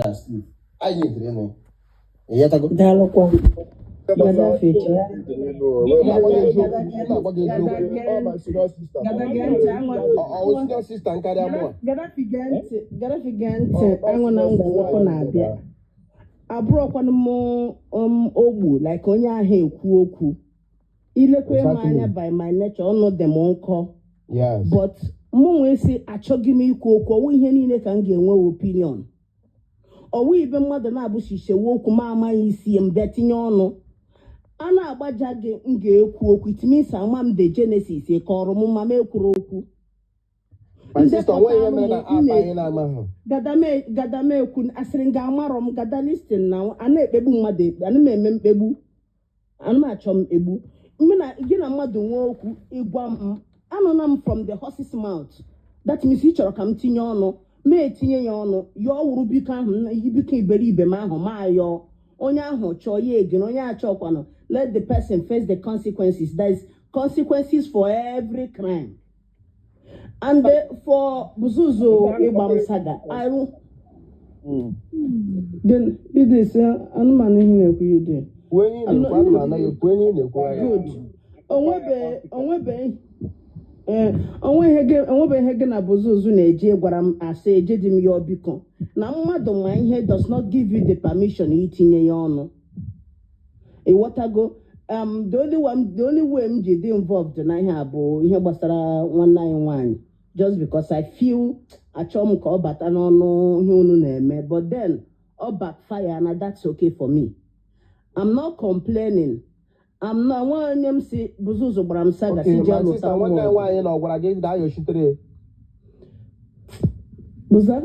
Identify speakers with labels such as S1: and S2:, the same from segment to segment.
S1: Ya Steve, anyị nyedere nụ ịghọtago.
S2: Daalụkwa. Gaddafi, chere.
S1: Na-agwa gị eziokwu, na-agwa gị eziokwu.
S2: Gada gee ntị,
S1: Ọ senior sister nkarịa mụa.
S2: Gaddafi, gee ntị. Gaddafi, gee ntị. Aṅụ na ngwọ nwoke na-abịa. Abụrụkwanụ m ogbu like onye ahụ ekwu okwu. Ilekwe m anya, by my nature, ọnụ dị m nkọ. But mụ nwee sị achọghị m ikwu okwu. Ọwụ ihe niile ka m ga-enwe opinion. Ọwụ ibe mmadụ na-abụchichewe okwu ma amaghị isi ya, m bịa tinye ọnụ. A na-agbaja gị, m ga-ekwu okwu. It means ama m the genesis kọrọ m, ma m ekwuru okwu.
S1: My sister, onwe ihe mere na app anyị na-amaghị.
S2: Gadama ekwu asịrị m ga-amarọ m. Gada, listen na a na-ekpegbu mmadụ ekpe, ana m eme mkpegbu, ana m achọ mkpegbu. Mụ na gị na mmadụ nwee okwu, ịgwa m, anụna m from the horse's mouth. That means ị chọrọ ka m tinye ọnụ, ma etinye ya ọnụ. Yọọ wuru biko ahụ, biko iberibe m ahụ, ma yọọ onye ahụ chọọ ya egere. Onye achọkwanụ, let the person face the consequences. There is consequences for every crime. And for Buzuzu ịgba m saga, I then it is anụmanụ ihe na-ekwu you.
S1: Kwuo ihe ị na-ekwu, ana m anaghị kwuo ihe ị na-ekwu anya.
S2: Good. Onwebe ee onwe ihe gị, onwebe ihe gị na Buzuzu na-eje gwara m asị eje dị m ya. Biko, na mmadụ ma ihe does not give you the permission itinye ya ọnụ. Ịghọtago? The only one, the only way m ji dị involved na ihe a bụ ihe gbasara nwanne anyị nwaanyị, just because I feel achọ m ka ọ bata n'ọnụ ihe unu na-eme. But then ọ backfire na that's okay for me. I'm not complaining. I'm not nwa onye m si Buzuzu gbara m saga si
S1: Okay,
S2: jee
S1: my
S2: lụta
S1: sister,
S2: nwa
S1: nwanne
S2: ọgụ.
S1: Nwaanyị na ọ gwara gị gaa yochitere?
S2: Buza,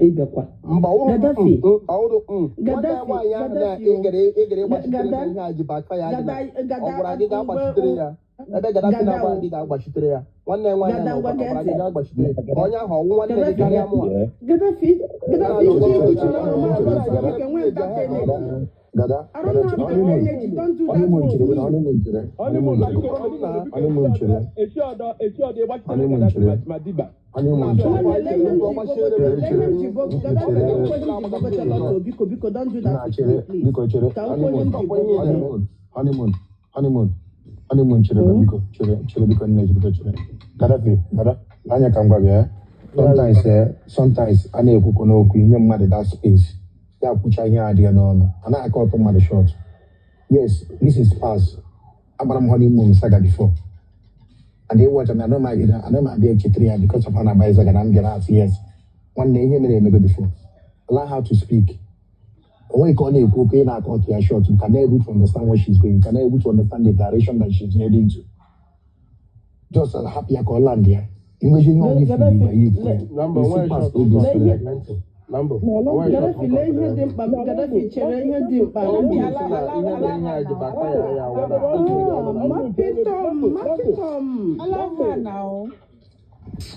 S2: ịbịakwa.
S1: Mba, ọwụrụ.
S2: Gaddafi.
S1: Ọwụrụ nwanne
S2: Gaddafi,
S1: nwaanyị ahụ na
S2: Gaddafi,
S1: ịgere ịgere ịgbachitere.
S2: Gada-
S1: Na ihe a ji backfire gị na
S2: Gada, Gada,
S1: ọ gwara gị gaa gbachitere ya ebe Gaddafi
S2: Gada
S1: na-agwa
S2: o.
S1: gị gaa gbachitere ya, nwanne nwaanyị
S2: Gada,
S1: ahụ
S2: ngwa,
S1: ọ gwara
S2: gee
S1: gị
S2: ntị.
S1: gaa gbachitere ka onye ahụ ọwụ nwanne gị
S2: Gaddafi.
S1: karịa mụnwa.
S2: Gaddafi, Gaddafi, iji ikwuchi n'ọnụ m abụrụ ike nwee that energy.
S3: Gada,
S2: I don't have the energy. Don't do that
S3: honeymoon
S2: for
S3: chere,
S2: me.
S3: honeymoon chere, honeymoon chere, honeymoon chere,
S4: Echi ọdọ, echi ọdọ, ịgbachitere
S3: Honeymoon
S4: Gaddafi.
S3: chere.
S4: Ma diba.
S3: Honeymoon chere.
S2: Nwanne, lee ihe m ji gogote, lee ihe m ji Gaddafi, ka m kwenye m ji gogote lọtọ. Biko, biko, don't do that
S3: Na
S2: with
S3: chere,
S2: me, please.
S3: biko chere,
S2: Ka m kwenye m
S3: honeymoon,
S2: ji gogote.
S3: Honeymoon, honeymoon, honeymoon, honeymoon chere, biko chere, chere, biko nne, biko chere. Gaddafi, Gada, anya ka m gwa gị, eh? Sometimes, eh, sometimes a na-ekwukọ n'okwu inye mmadụ that space. Ya kwucha ihe adịghị n'ọnụ. A na-akọ ọtụ mmadụ short. Yes, this is past. Agbara m honeymoon saga before. And they watch me, I know my abịa echetara ya because of ha na-agba saga na m bịara asị yes. Nwanne, ihe mere emego before. Allow her to speak. Onwe ka ọ na-ekwu okwu, ị na-akọ ọtụ ya short, you cannot able to understand what she's going. You cannot able to understand the direction that she's heading to. Just hapụ ya ka ọ land ya. Inweji ihe ọ ga-efu igwe ya ikwu ya.
S1: Lambo,
S3: Isi
S1: nwee
S3: past
S1: shot.
S3: oge
S2: Lee ihe-
S1: Ntị Lambo, nwee shot.
S2: Gaddafi, lee ihe dị mkpa. Gaddafi, chere, ihe dị mkpa.
S1: O kwuru sị na ihe mere ihe a ji backfire ya wụ na o jiri ọnụ
S2: Ah, mapitom, mapitom.
S5: Allow her now.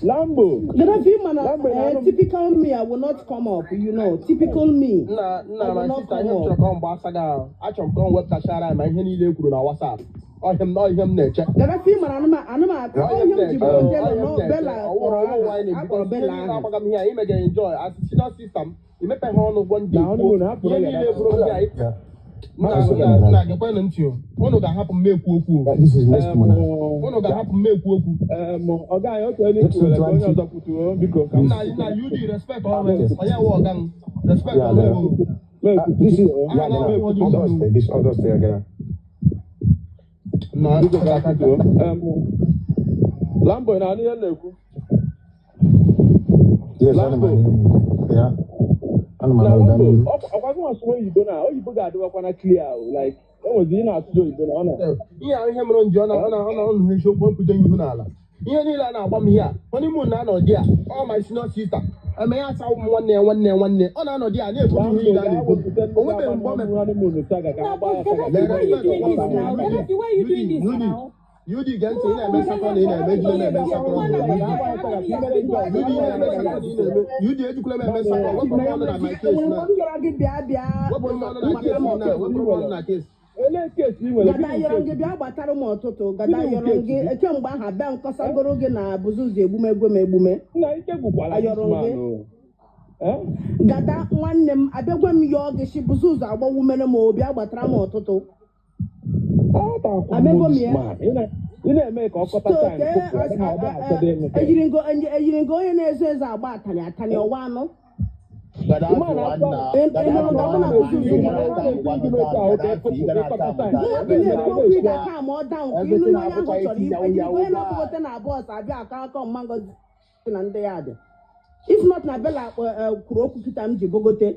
S4: Lambo.
S2: Gaddafi, mana
S4: Lambo,
S2: typical me, I will not come up. Typical me.
S1: Nna, nna,
S2: I will
S1: my
S2: not
S1: sister, ihe
S2: come
S1: m chọrọ
S2: up.
S1: ka ọ mgbe asa gị ahụ, achọrọ m ka ọ wepụtachara ya ma ihe niile e kwuru na WhatsApp. Ọ ihe m na-eche.
S2: Gaddafi mara anụmanụ
S1: Ọ ihe
S2: ihe
S1: m
S2: m ji
S1: na-eche.
S2: bụrụ
S1: Ọ
S2: Bella
S1: ihe m
S2: no
S1: na-eche.
S2: Bella
S1: Ọ wụrụ
S2: kpọrọ
S1: ụmụ
S2: aha
S1: nwaanyị
S2: akpọrọ
S1: na-ebukọ ihe
S2: Bella
S1: niile
S2: aha.
S1: agbaga m ihe a imega enjoy as senior sister m imepeghị ọnụ gwọ ndị
S4: Na
S1: ekwu
S4: honeymoon hapụrụ
S1: ihe
S4: ya.
S1: niile bụrụ ndị a.
S3: Yeah.
S1: Nna, nna, nna, gekwenụ ntị o. Unu ga-ahapụ m ekwu okwu o.
S3: This is next month.
S1: Unu ga-ahapụ m ekwu okwu.
S4: Ọga anyị, otu onye kwuwere ka onye ọzọ kwutuo, biko, ka m
S1: Nna, nna, UD, respect always. Onye wụ ọga m, respect
S3: Yeah,
S1: always
S3: yeah.
S1: o.
S3: This is yeah, yeah, August. This August, yeah, yeah.
S1: Nna.
S4: Biko, ka kwutuo. Lambo, ị na-anụ ihe m na-ekwu?
S3: Yes,
S4: Lambo.
S3: Yeah. Ana m
S4: Na
S3: anụ
S4: Lambo,
S3: gaa.
S4: Ọkwa gị asụwa oyibo na oyibo ga-adịwakwa na clear o, like enwezi ị na-asụzi oyibo na ọ na
S1: Ihe ahụ, ihe mere m ji ọ na ọ nụ eziokwu mpụta ihu n'ala. Ihe niile a na-agba m ihe a, honeymoon na-anọ di a, ọ my senior sister eme ya asa ụmụ nwanne ya, nwanne ya, nwanne ọ na-anọ di a na-ekwu ihe niile a na-ekwu. O nwebeghị mgbe o mere.
S4: Honeymoon saga ka
S5: Now,
S4: a gbaa ya
S5: but
S4: saga.
S5: Gaddafi, why you doing this
S1: Respect.
S5: now? Gaddafi, why you doing this now?
S1: UD, gee ntị, ị na-eme sakọ na ị na-eme ejule na-eme sakọ. UD, ị na-eme sakọ na ị na-eme. UD, ejukwala m eme sakọ. Wepụrụ m ọnụ na my case na.
S2: M yọrọ gị, bịa, bịa.
S1: Wepụrụ m ọnụ na case na, wepụrụ m ọnụ na case.
S4: Olee case ị nwere?
S2: Gada,
S4: Gịnị
S2: yọrọ
S4: case
S2: gị,
S4: gị?
S2: bịa gbatara m ọtụtụ. Gada,
S4: Gịnị
S2: yọrọ
S4: case
S2: gị
S4: gị?
S2: kemgbe aha bịa nkọsagoro gị na Buzuzu egbumegwe m egbume.
S4: Nna, ike gwụkwala this
S2: Ayọrọ
S4: man
S2: gị.
S4: o. Eh?
S2: Gada nwanne m abịagwa m yọọ gị shi buzo ụzọ agbawumere m obi agbatara m ọtụtụ.
S4: Atakwa m
S2: Amego m
S4: this
S2: ya.
S4: man. Ị na-eme ka ọ kọta
S2: So
S4: time
S2: kee
S4: kpụpụ, ọ dịghị ọ dịghị achọdo ịnụte.
S2: Ejiri ngo onye na-ezo ezo agba atani atani ọwa anụ.
S1: Gaddafi
S4: Man,
S1: nwanna
S2: Ị
S1: Gaddafi
S2: nụrụ ka mụ na
S1: nwanna
S2: buzo ụzọ
S1: ị ga
S2: nwere
S1: na-ata ngwanụ taa Gaddafi ị ga na-ata m taa
S2: Nwa gị na-ekwu okwu ị ga-aka ma ọ down ka ịnụ
S1: everything
S2: ihe onye ahụ
S1: abụkwa
S2: chọrọ
S1: iti
S2: ikwu.
S1: yawu
S2: Ejiri
S1: yawu
S2: onye
S1: guy.
S2: na-akpọgote na bọs abịa akọ akọ mma Ngozi na ndị ya dị. If not na Bella kwuru okwu kịta m ji gogote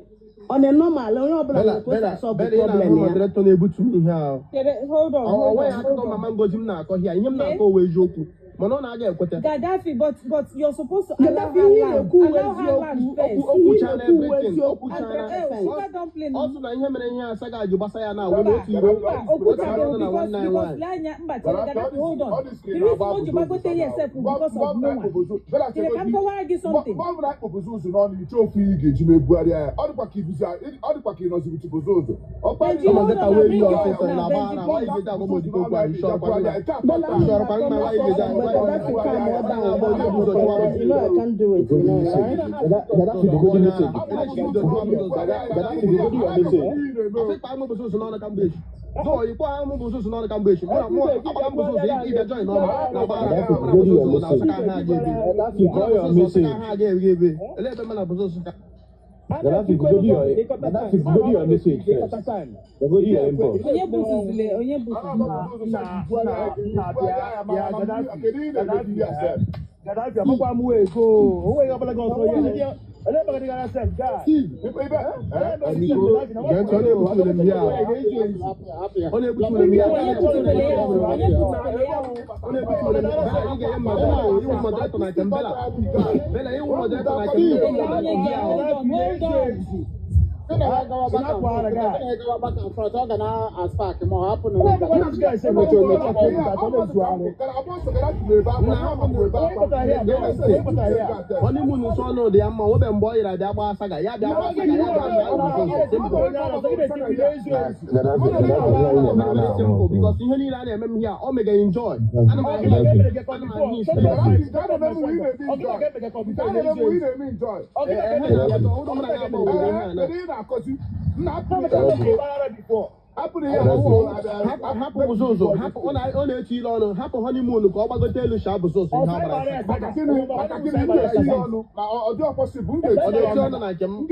S2: ọ na normal onye ọbụla
S1: Bella
S2: nwere ka o si
S1: Bella
S2: asọbụ
S1: Bella ị na-ahụ
S2: problem ya.
S1: moderator na-ebutu m ihe ahụ.
S5: Hold on,
S1: Ọ
S5: hold
S1: nweghị
S5: on,
S1: akụkọ
S5: hold on.
S1: mama Ngozi m na-akọ here, ihe m
S5: Okay.
S1: na-akọ wụ eziokwu mana ọ na-aga ekweta.
S5: Gaddafi, but you're supposed to allow
S2: Gaddafi
S5: her
S2: ihe ị
S5: land.
S2: na-ekwu uwe
S5: Allow her land
S2: eziokwu.
S5: first.
S1: Okwu
S2: Ihe ị
S1: okwuchana
S2: na-ekwu uwe
S1: everything
S2: eziokwu
S1: okwuchana.
S5: Eh,
S2: 100%.
S5: sugar dumpling.
S1: Ọ sị na ihe mere ihe asaga ji gbasa ya na awụ
S5: Mba,
S1: n'otu iro
S5: mba,
S1: otu iro
S5: okwuchabeghị
S1: nọ na
S5: because
S1: nwanne anyị
S5: because
S1: nwaanyị.
S5: lee anya mba chere Gaddafi, hold on. The reason o ji gbagote here sef bụ because of mụnwa. Chere ka m kọwara gị something.
S6: Mgbe ọbụla akpọbụzi ụzọ n'ọnụ iche ofu ihe ị ga-eji ma ebugharịa ya, ọ dịkwa ka ibuzi, ọ dịkwa ka ị nọziri tụbụzi ụzọ. Ọkpa
S5: Benji,
S1: Ọma
S5: hold
S1: dịka
S5: on,
S1: wee
S5: I bring
S1: yi
S5: you up
S1: ọsịsọ
S5: now,
S1: na agba
S5: Benji,
S1: ara
S5: please.
S1: nwaanyị ga-eji agwa m odibo okwu ahụ isi ọkwa nna
S2: Bella
S1: isi ọrọkwa nna nwaanyị ga-eji
S2: mgbe
S1: agwa
S2: Gaddafi calm ọ down
S1: agba onye bụ ụzọ chụwa m.
S2: You know I can't do it, you know, right?
S3: Gaddafi, degodi message.
S1: Elechi bido chụwa m ụzọ.
S3: Gaddafi, degodi your message.
S1: Asị kpa amụ bụ ụzọ n'ọnụ ka mgbe echi. So ikpọ amụ bụ ụzọ n'ọnụ ka mgbe echi. Mụ na mụ agbara m bụ ụzọ ịbịa join n'ọnụ na agbara
S3: Gaddafi,
S1: mụ na bụ
S3: degodi your
S1: ụzọ na
S3: message.
S1: asaka ha aga ebe.
S3: Gaddafi,
S1: Mụ na
S3: call
S1: bụ
S3: your
S1: ụzọ asaka
S3: message.
S1: ha aga ebe ebe. Elee ebe mụ na bụ ụzọ ka
S3: Gaddafi, degodi your Gaddafi, degodi your message first. Degodi your inbox.
S5: Onye butuzile, onye butuzile.
S4: Nna bịa bịa Gaddafi, Gaddafi, eh, Gaddafi amakwa m wee go o nweghị ọbụla gị ọsọ ya ele ebe gara sef gaa.
S6: Steve,
S1: Biko, gee ntị, ọ na-ebutu m ihe a. Ọ na-ebutu m ihe a.
S5: Onye butuzile ya o, onye butuzile ya o.
S1: Ọ na-ebutu m ihe a. Bella, ị ga-enye m moderator, iwu moderator na nke m, Bella. Bella, iwu moderator na nke m,
S5: Chere
S1: iwu
S5: ka
S1: moderator
S5: onye gị,
S1: here.
S5: hold on, hold on.
S1: Honeymoon nsọ ọnụ dị ya mma, nwobe mgbe ọ yiri abịa gbaa saga, ya bịa gbaa saga, ya bịa bịa ụzọ simple.
S3: Gaddafi, Gaddafi, ihe anyị na-eme a
S1: Very
S3: na-ahụ
S1: simple
S3: ọkụ.
S1: because ihe niile a na-eme m here, ọ mega enjoy. Ana m ahụ ana m ahụ isi. Hapụ hapụ ụzọ hapụ ọ na-eche ile ọnụ, hapụ honeymoon ka ọ gbagote elu sha bụ ụzọ ihe ọ gbara asa. Ọ na-eti ọnụ na nke m. Ọ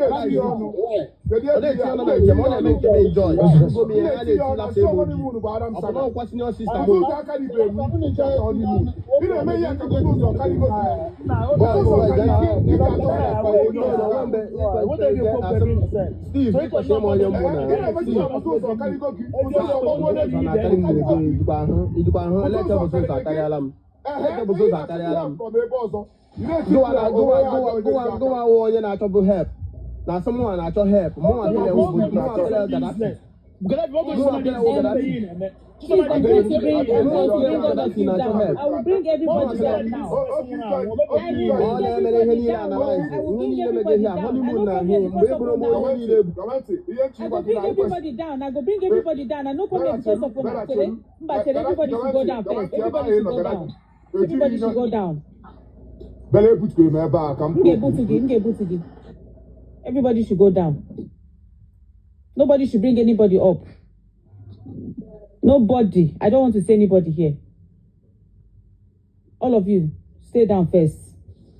S1: na-eti ọnụ na nke m, ọ na-eme nke m enjoy. Ahụgo m ihe a na-eti lasa ebe oji. Ọ bụ na ọkwa senior sister m. Steve, ị kwesịrị ịma onye mbụ na Steve. Ụzọ na-akarị m n'ebe ijikwa ahụ ijikwa ahụ eleke bụ ụzọ akarịala m. Eleke bụ ụzọ akarịala m. Gụwa na gụwa gụwa gụwa gụwa wụ onye na-achọbụ help. Na asị mụnwa na-achọ help. Mụnwa kele wụ mụnwa kele Gaddafi. Mụnwa kele wụ Gaddafi.
S5: Please, I'm going to bring, I'm going to bring all of you
S1: na-achọ
S5: down.
S1: help.
S5: I will bring everybody down now. I will
S1: Ọ
S5: bring
S1: na-emere ihe
S5: everybody
S1: niile
S5: down.
S1: analyze.
S5: I will
S1: Ihe
S5: bring
S1: niile mege
S5: everybody
S1: ihe a
S5: down. I
S1: honeymoon
S5: no
S1: na
S5: come
S1: ahụ
S5: here
S1: mgbe
S5: because of
S1: eburu m
S5: una.
S1: onye niile ebu.
S5: I go bring everybody down. I go bring everybody down. I no come here because of una. Chere, mba, chere, everybody should go down first. Everybody should go down. Everybody should go down.
S6: Bela ebutukwere m ebe a ka m
S5: M ga-ebutu gị, m ga-ebutu gị. Everybody should go down. Nobody should bring anybody up. Nobody. I don't want to see anybody here. All of you, stay down first.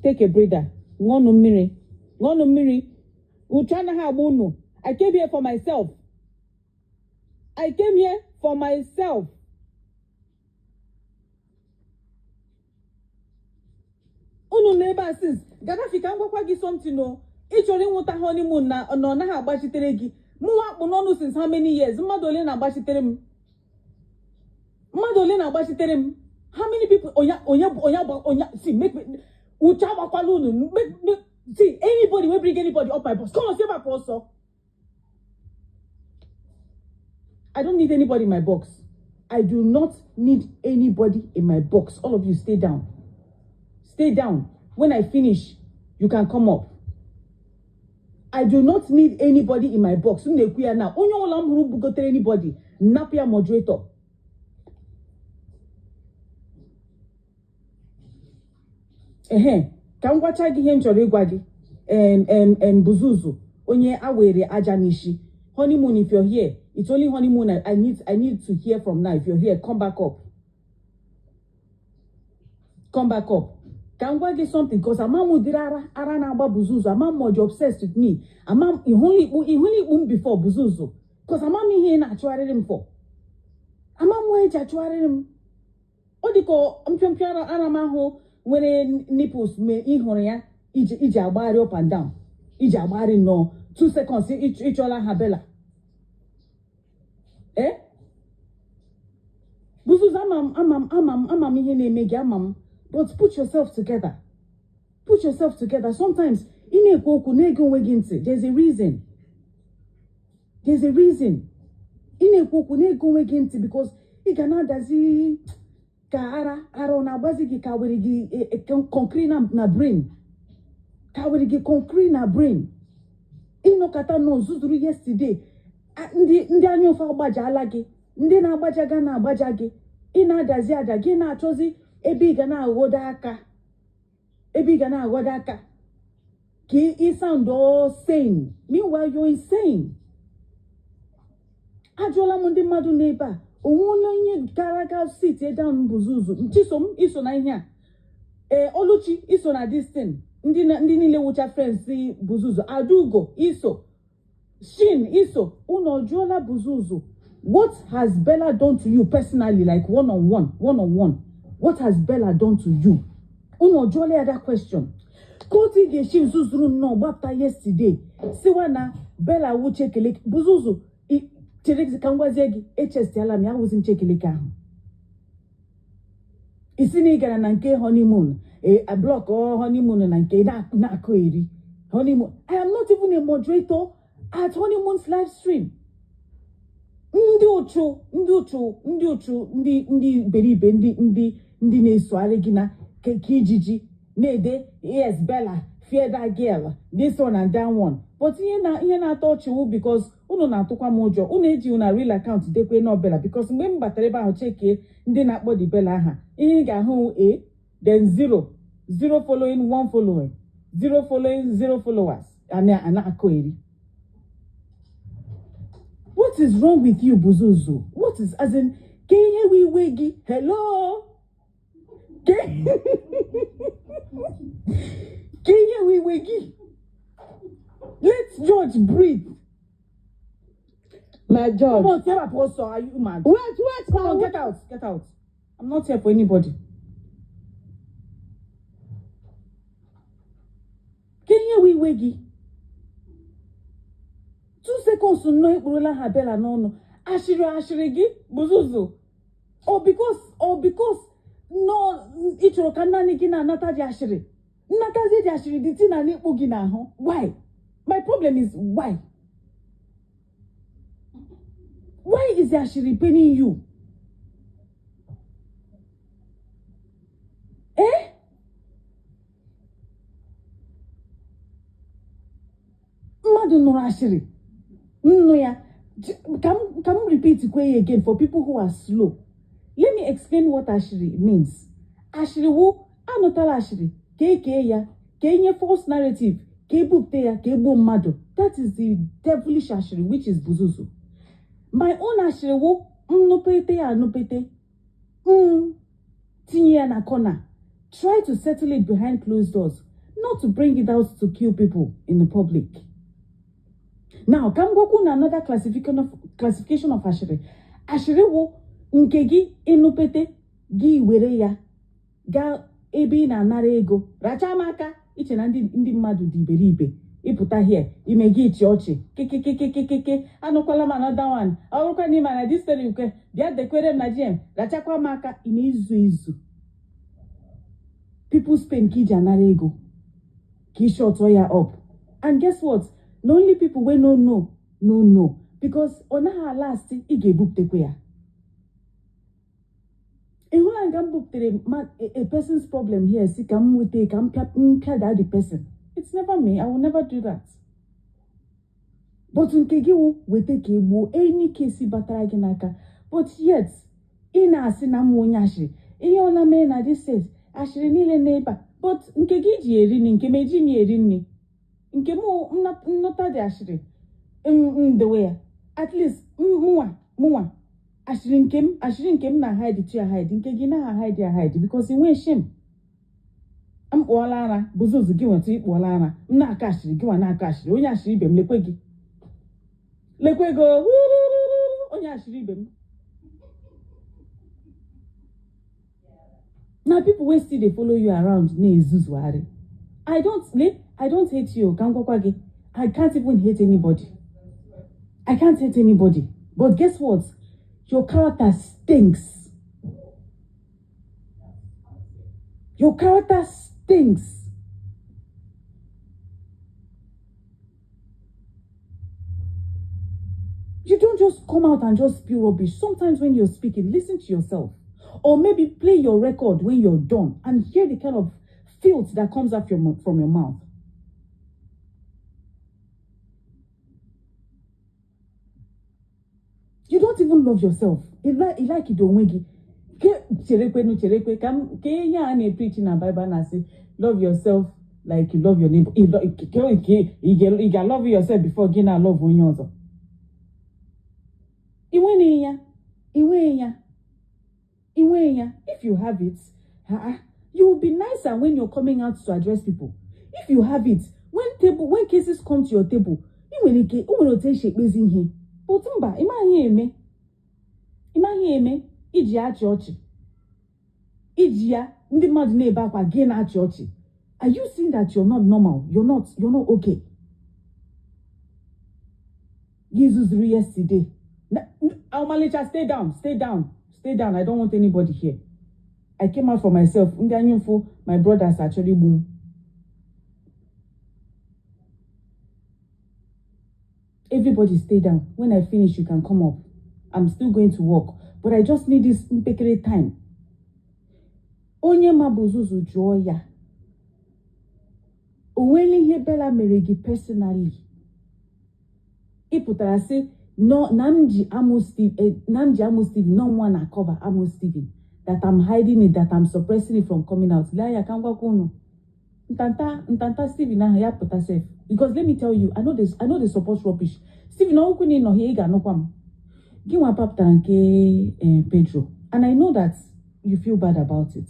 S5: Take a breather. Ṅụọnụ mmiri. Ṅụọnụ mmiri. Uchu anaghị agba unu. I came here for myself. I came here for myself. Unu nọ ebe a since Gaddafi ka m gwakwa gị something o. Ị chọrọ ịnwụta honeymoon na na ọ naghị agbachitere gị. Mụnwa akpụ n'ọnụ since how many years? Mmadụ ole na-agbachitere m? Mmadụ ole na-agbachitere m? How many people onye onye onye onye see make me uche agbakwala unu make me see anybody wey bring anybody up my box come on, say my ọsọ. I don't need anybody in my box. I do not need anybody in my box. All of you stay down. Stay down. When I finish, you can come up. I do not need anybody in my box. M na-ekwu ya na onye ọbụla m hụrụ bugotere anybody, napụ ya moderator. Ehe, ka m gwacha gị ihe m chọrọ ịgwa gị. Buzuzu onye awere aja n'isi. Honeymoon, if you're here, it's only honeymoon I need to hear from now. If you're here, come back up, come back up, ka m gwa gị something, because ama m ụdịrị ara ara na-agba Buzuzu. Ama m ma ọ dị obsessed with me. Ama m ihụla ikpu m before, Buzuzu, because ama m ihe ị na-achụgharịrị m for. Ama m nwa eji achụgharịrị m. Ọ dị ka mpịọmpịọ ara ara m ahụ nwere nipples mgbe ị hụrụ ya iji agbagharị up and down, iji agbagharị nnọọ 2 seconds ịchọla ha Bella. Eh, Buzuzu, ama m, ama m, ama m, ama m ihe na-eme gị, ama m. But put yourself together, put yourself together. Sometimes ị na-ekwu okwu, na-ege onwe gị ntị. There's a reason, there's a reason ị na-ekwu okwu, na-ege onwe gị ntị, because ị ga na-adazi ka ara ara ọ na-agbazi gị ka were gị concrete na brain, ka were gị concrete na brain. Ịnọkọta nọ zuzuru yesterday, ndị anya ụfa agbajala gị, ndị na-agbaja ga na-agbaja gị. Ị na-adazi ada gị, na-achọzi ebe ị ga na-aghọdo aka, ebe ị ga na-aghọdo aka ka ị sound all sane. Meanwhile, you're insane. Ajụọla m ndị mmadụ n'ebe a, onwe onye gara aga sit down Buzuzu? Chisom iso na ihe a. Ee, Oluchi iso na this thing. Ndị niile wụcha friends Buzuzu, Adaugo iso, Shin iso, unu ọjụọla Buzuzu, what has Bella done to you personally, like one on one, one on one, what has Bella done to you? Unu ọjụọla ya that question? Ka otu ị ga-esi nzuzuru nnọọ gbapụta yesterday siwa na Bella wu Chekeleke. Buzuzu, chere ka m gwazie gị, echestiala m ya, awụzi m Chekeleke ahụ. Isi na ị gara na nke honeymoon, e block honeymoon na nke na-akụ eri honeymoon. I am not even a moderator at honeymoon's live stream. Ndị ụchụ, ndị ụchụ, ndị ụchụ, ndị iberibe, ndị na-esogharị gị na ka ijiji na-ede, "Yes, Bella, fear that girl," this one and that one. But ihe na-atọ ọchị wụ because unu na-atụkwa m ụjọ, unu eji una real account dekwe nọ Bella, because mgbe m batara ebe ahụ chekie ndị na-akpọ the Bella aha, ihe ị ga-ahụ a then zero zero following, one following, zero following, zero followers, a na-akụ eri. What is wrong with you, Buzuzu? What is, as in, ka ihe we iwe gị? Hello, ka ihe we iwe gị? Let George breathe.
S2: My
S5: Come
S2: George.
S5: on, Sarah Apostle, are you mad?
S2: Wait, wait,
S5: Come on,
S2: now.
S5: get out, get out. I'm not here for anybody. Ka ihe we iwe gị? 2 seconds nnọọ ekpurula ha Bella n'ọnụ. Ashịrị ashịrị gị, Buzuzu. Or because nnọọ ị chọrọ ka naanị gị na-anata dị ashịrị. Nnatazi dị ashịrị dị tina n'ikpu gị n'ahụ. Why? My problem is why? Why is the ashịrị paining you? Eh? Mmadụ nụrụ ashịrị nnụ ya. Ka m repeat kwe ya again for people who are slow. Let me explain what ashịrị means. Ashịrị wụ anụtala ashịrị ka ekee ya, ka enye false narrative, ka ebupụta ya, ka egbuo mmadụ. That is the devilish ashịrị, which is Buzuzu. My own ashịrị wụ nnupete ya, anupete tinye ya na corner, try to settle it behind closed doors, not to bring it out to kill people in the public. Now, ka m gwakwu na another classification of ashịrị. Ashịrị wụ nke gị ịnụpete gị were ya gaa ebe ị na-anara ego, rachaa m aka, iche na ndị mmadụ dị iberibe. Ịpụta here ime gị ịchị ọchị kekekekekeke. Anụkwala m another one. Ọ bụrụkwa na ị ma na this story nkwe, bịa dekwere m na GM, rachakwa m aka. Ị na-ezu ezu people's pain ka iji anara ego ka ị shut ya up. And guess what? Na only people wey no know no know, because ọ naghị alasị. Ị ga-ebupụtakwa ya. Ị hụla nga m buputere a person's problem here, si ka m nweta ka m pịada the person? It's never me. I will never do that. But nke gị wụ weta ka egbuo any case batara gị n'aka. But yet ị na-asị na m onye ashịrị, ihe ọ na mere na this state, ashịrị niile n'ebe a. But nke gị ji eri nri, nke m eji m eri nri. Nke mụ nnọta dị ashịrị m dewe ya. At least mụnwa ashịrị nke m, ashịrị nke m na hide to ya hide, nke gị na hide ya hide because ị nwee shame. M kpụọla ara Buzuzu, gị nweta ịkpụọla ara m na-akọ ashịrị, gị nwa na-akọ ashịrị, onye ashịrị ibe m lekwe gị, lekwe gị onye ashịrị ibe m. Na people wey still dey follow you around na-ezuzugharị. I don't hate you, ka m gwakwa gị. I can't even hate anybody. I can't hate anybody. But guess what? Your character stinks. Your character stinks. You don't just come out and just spew rubbish. Sometimes when you're speaking, listen to yourself. Or maybe play your record when you're done and hear the kind of filth that comes out from your mouth. You don't even love yourself. You like it onwe gị. Cherekwe ka ihe a na-epreach na Bible na-asị love yourself like you love your neighbor. Ị ga-love yourself before gị na love onye ọzọ. I nweghị ya. If you have it, you will be nicer when you're coming out to address people. If you have it, when cases come to your table, ị nwere ike, o nwere otu esi ekpezi ihe. But mba, ị maghị eme iji achị ọchị. Iji ya ndị mmadụ na-ebe akwa gị na-achị ọchị. Are you seeing that you're not normal? You're not okay. Gị zuzuru yesterday. Omalicha, stay down. I don't want anybody here. I came out for myself. Ndị anyụmfụ, my brothers actually boom. Everybody stay down. When I finish, you can come up. I'm still going to work, but I just need this mpekere time. Onye ma Buzuzu jụọ ya. O nwere ihe Bella mere gị personally? Ị pụtara sị no, na m ji amụ Steven, no one na cover amụ Steven, that I'm hiding it, that I'm suppressing it from coming out. Lee anya ka m gwakwa unu. Ntanta Steven ahụ ya pụta sef. Because let me tell you, I know they support rubbish. Steven ọkwụ na ị nọ here, ị ga-anụkwa m. Gị nwa papụtara nke Pedro, and I know that you feel bad about it.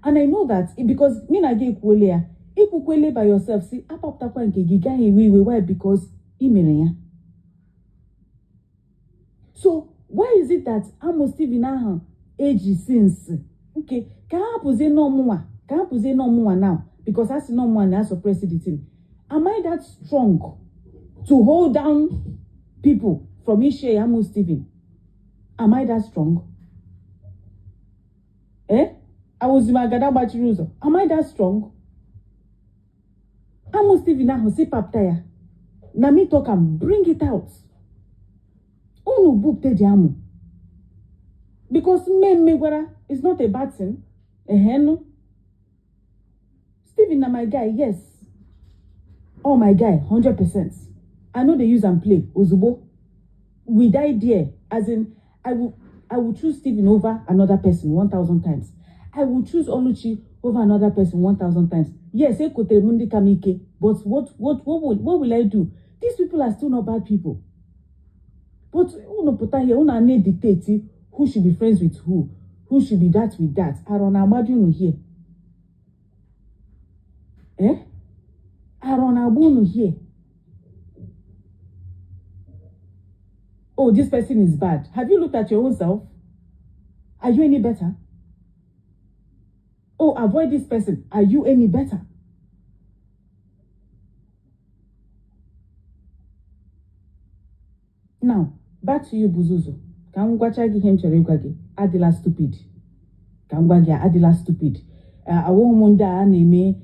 S5: And I know that because me na gị ekwuole ya, ikwukwele by yourself, si apapụtakwa nke gị gaghị ewe iwe. Why? Because ị mere ya. So why is it that amụ Steven ahụ eji since nke ka ha hapụzie n'ọmụnwa now, because a sị n'ọmụnwa na suppress the thing. Am I that strong to hold down people from Ishe amụ Steven? Am I that strong? Eh? Awụzi m agada gbachiri ụzọ. Am I that strong? Amụ Steven ahụ si papta ya. Na me talk am, bring it out. Unu bupute dị amụ. Because mmemme gwara is not a bad thing. Ehenu. Steven na my guy, yes. Oh, my guy, 100%. I know they use and play. Ozugbo. We die there. As in, I will choose Steven over another person 1,000 times. I will choose Oluchi over another person 1,000 times. Yes, ekotere m ndị ka m ike, but what will I do? These people are still not bad people. But unu pụta here, unu na-dictate who should be friends with who should be that with that. Arọ na-agbaju unu here. Eh? Arọ na-agba unu here. Oh, this person is bad. Have you looked at your own self? Are you any better? Oh, avoid this person. Are you any better? Now, back to you, Buzuzu. Ka m gwacha gị ihe m chọrọ ịgwa gị. Adịla stupid. Ka m gwa gị, adịla stupid. Awụghị m ndị a na-eme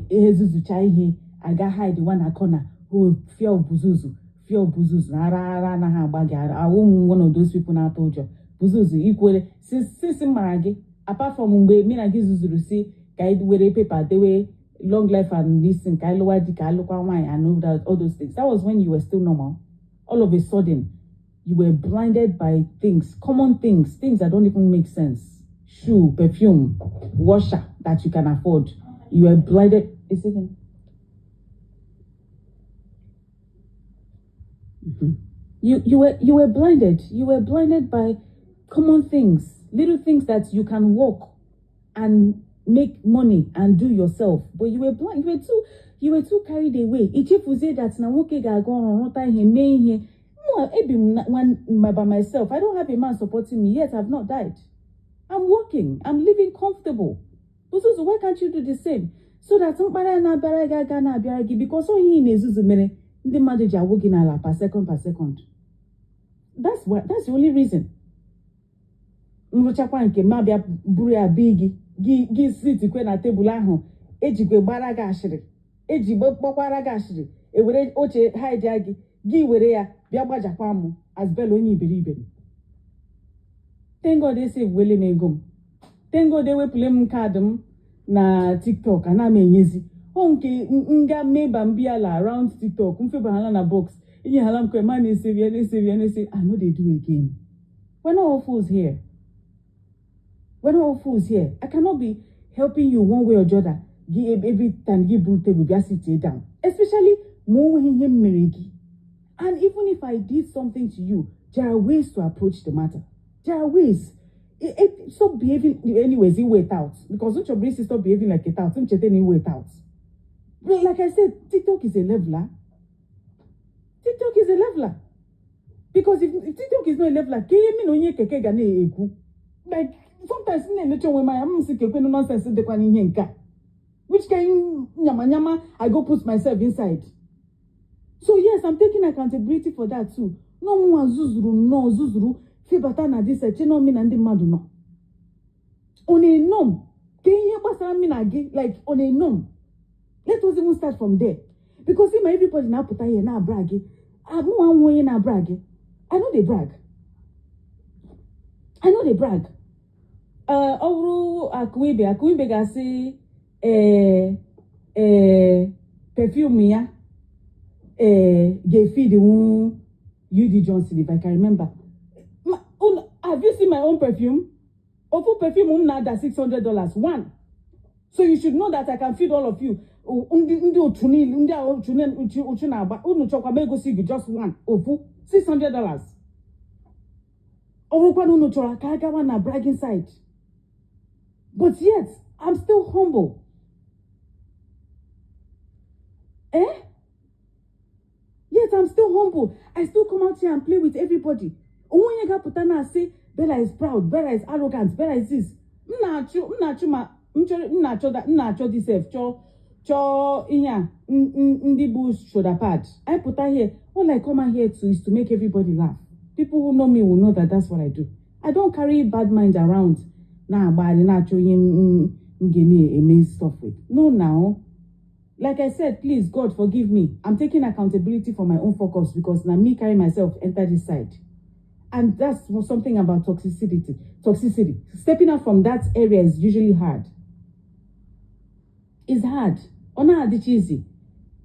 S5: ezuzucha ihe aga hide one na corner. Oh, fear of Buzuzu. Fear of Buzuzu. Na ara ara anaghị agba gị ara. Awụghị m one of those people na-atụ ụjọ. Buzuzu, ikwere since m mara gị, apart from mgbe mụ na gị zuzuru si ka anyị were paper dewe long life and listen ka anyị lụwa di ka anyị lụkwa nwaanyị and all that, all those things. That was when you were still normal. All of a sudden, you were blinded by things, common things, things that don't even make sense. Shoe, perfume, washer that you can afford. You were blinded. Is it him? You were blinded. You were blinded by common things, little things that you can work and make money and do yourself. But you were blind. You were too carried away. Ichefuzie that na nwoke ga-aga ọrụ, rụta ihe, mee ihe. Mụ ebi m by myself. I don't have a man supporting me yet. I've not died. I'm working. I'm living comfortable. Buzuzu, why can't you do the same? So that mkparị na-abịara gị aga na-abịara gị, because onye ị na-ezuzu mere ndị mmadụ ji awụ gị n'ala per second per second. That's the only reason. Nrụchakwa nke m, abịa buru ya bee gị, gị sitikwe na tebụl ahụ ejikwe gbara gị ashịrị, eji kpọkwara gị ashịrị, ewere oche hide gị, gị were ya bịa gbajakwa m as Bella onye iberibe. Thank God esevewele m ego m. Thank God ewepụle m kaadị m na TikTok. Ana m enyezi ọ nke nga meba mbiala around TikTok, mfebaghala na box, inyeghala m kwe ma na-esevi ya, na-esevi ya, na-ese. I no dey do again. We're not all fools here. We're not all fools here. I cannot be helping you one way or the other. Gị every time gị buru table bịa sit down, especially ma o nweghị ihe m mere gị. And even if I did something to you, there are ways to approach the matter. There are ways. Stop behaving. Anyways, wait out, because uche bụrụ isi, stop behaving like a tout. M cheta na wait out. But like I said, TikTok is a leveler. TikTok is a leveler, because if TikTok is not a leveler, ka ihe mi na onye keke ga na-ekwu? Like, sometimes m na-emecha onwe m anya, m sị ka ekwenu nonsense dịkwa n'ihe nke a, which kind nyama nyama I go put myself inside? So yes, I'm taking accountability for that too. N'ọnwụnwa zuzuru nnọọ zuzuru febata na this chenomi na ndị mmadụ nọ on a norm, ka ihe gbasara mi na gị, like, on a norm. Let us even start from there, because ima everybody na-apụta ihe na-abra gị. Mụnwa nwa onye na-abra gị, I no dey brag, I no dey brag. Ọ bụrụ Akụibe, Akụibe ga-asị ee perfume ya ee ga-efidinwu UD Johnson, if I can remember. Have you seen my own perfume? Ofu perfume m na-ada $600 one. So you should know that I can feed all of you. Ndị otu niile, ndị a uchu na-agba unu, chọkwa m egosi gị just one, ofu $600. Ọ bụrụkwa na unu chọrọ ka a gawa na bragging side, but yet I'm still humble. Eh, yet I'm still humble. I still come out here and play with everybody. Onwe onye ga-apụta na-asị Bella is proud, Bella is arrogant, Bella is this. M na-achụ ma m chọrọ, m na-achọ m na-achọ this sef, chọọ chọọ ihe a ndị bụ shoulder pad. I pụta here, all I come out here to is to make everybody laugh. People who know me will know that that's what I do. I don't carry bad mind around na-agbagharị na-achọ onye m ga na-eme stuff with. No. Now, like I said, please, God forgive me. I'm taking accountability for my own fuck ups, because na me carry myself enter this side. And that's something about toxicity. Toxicity, stepping out from that area is usually hard. It's hard. Ọ na-adịcha easy,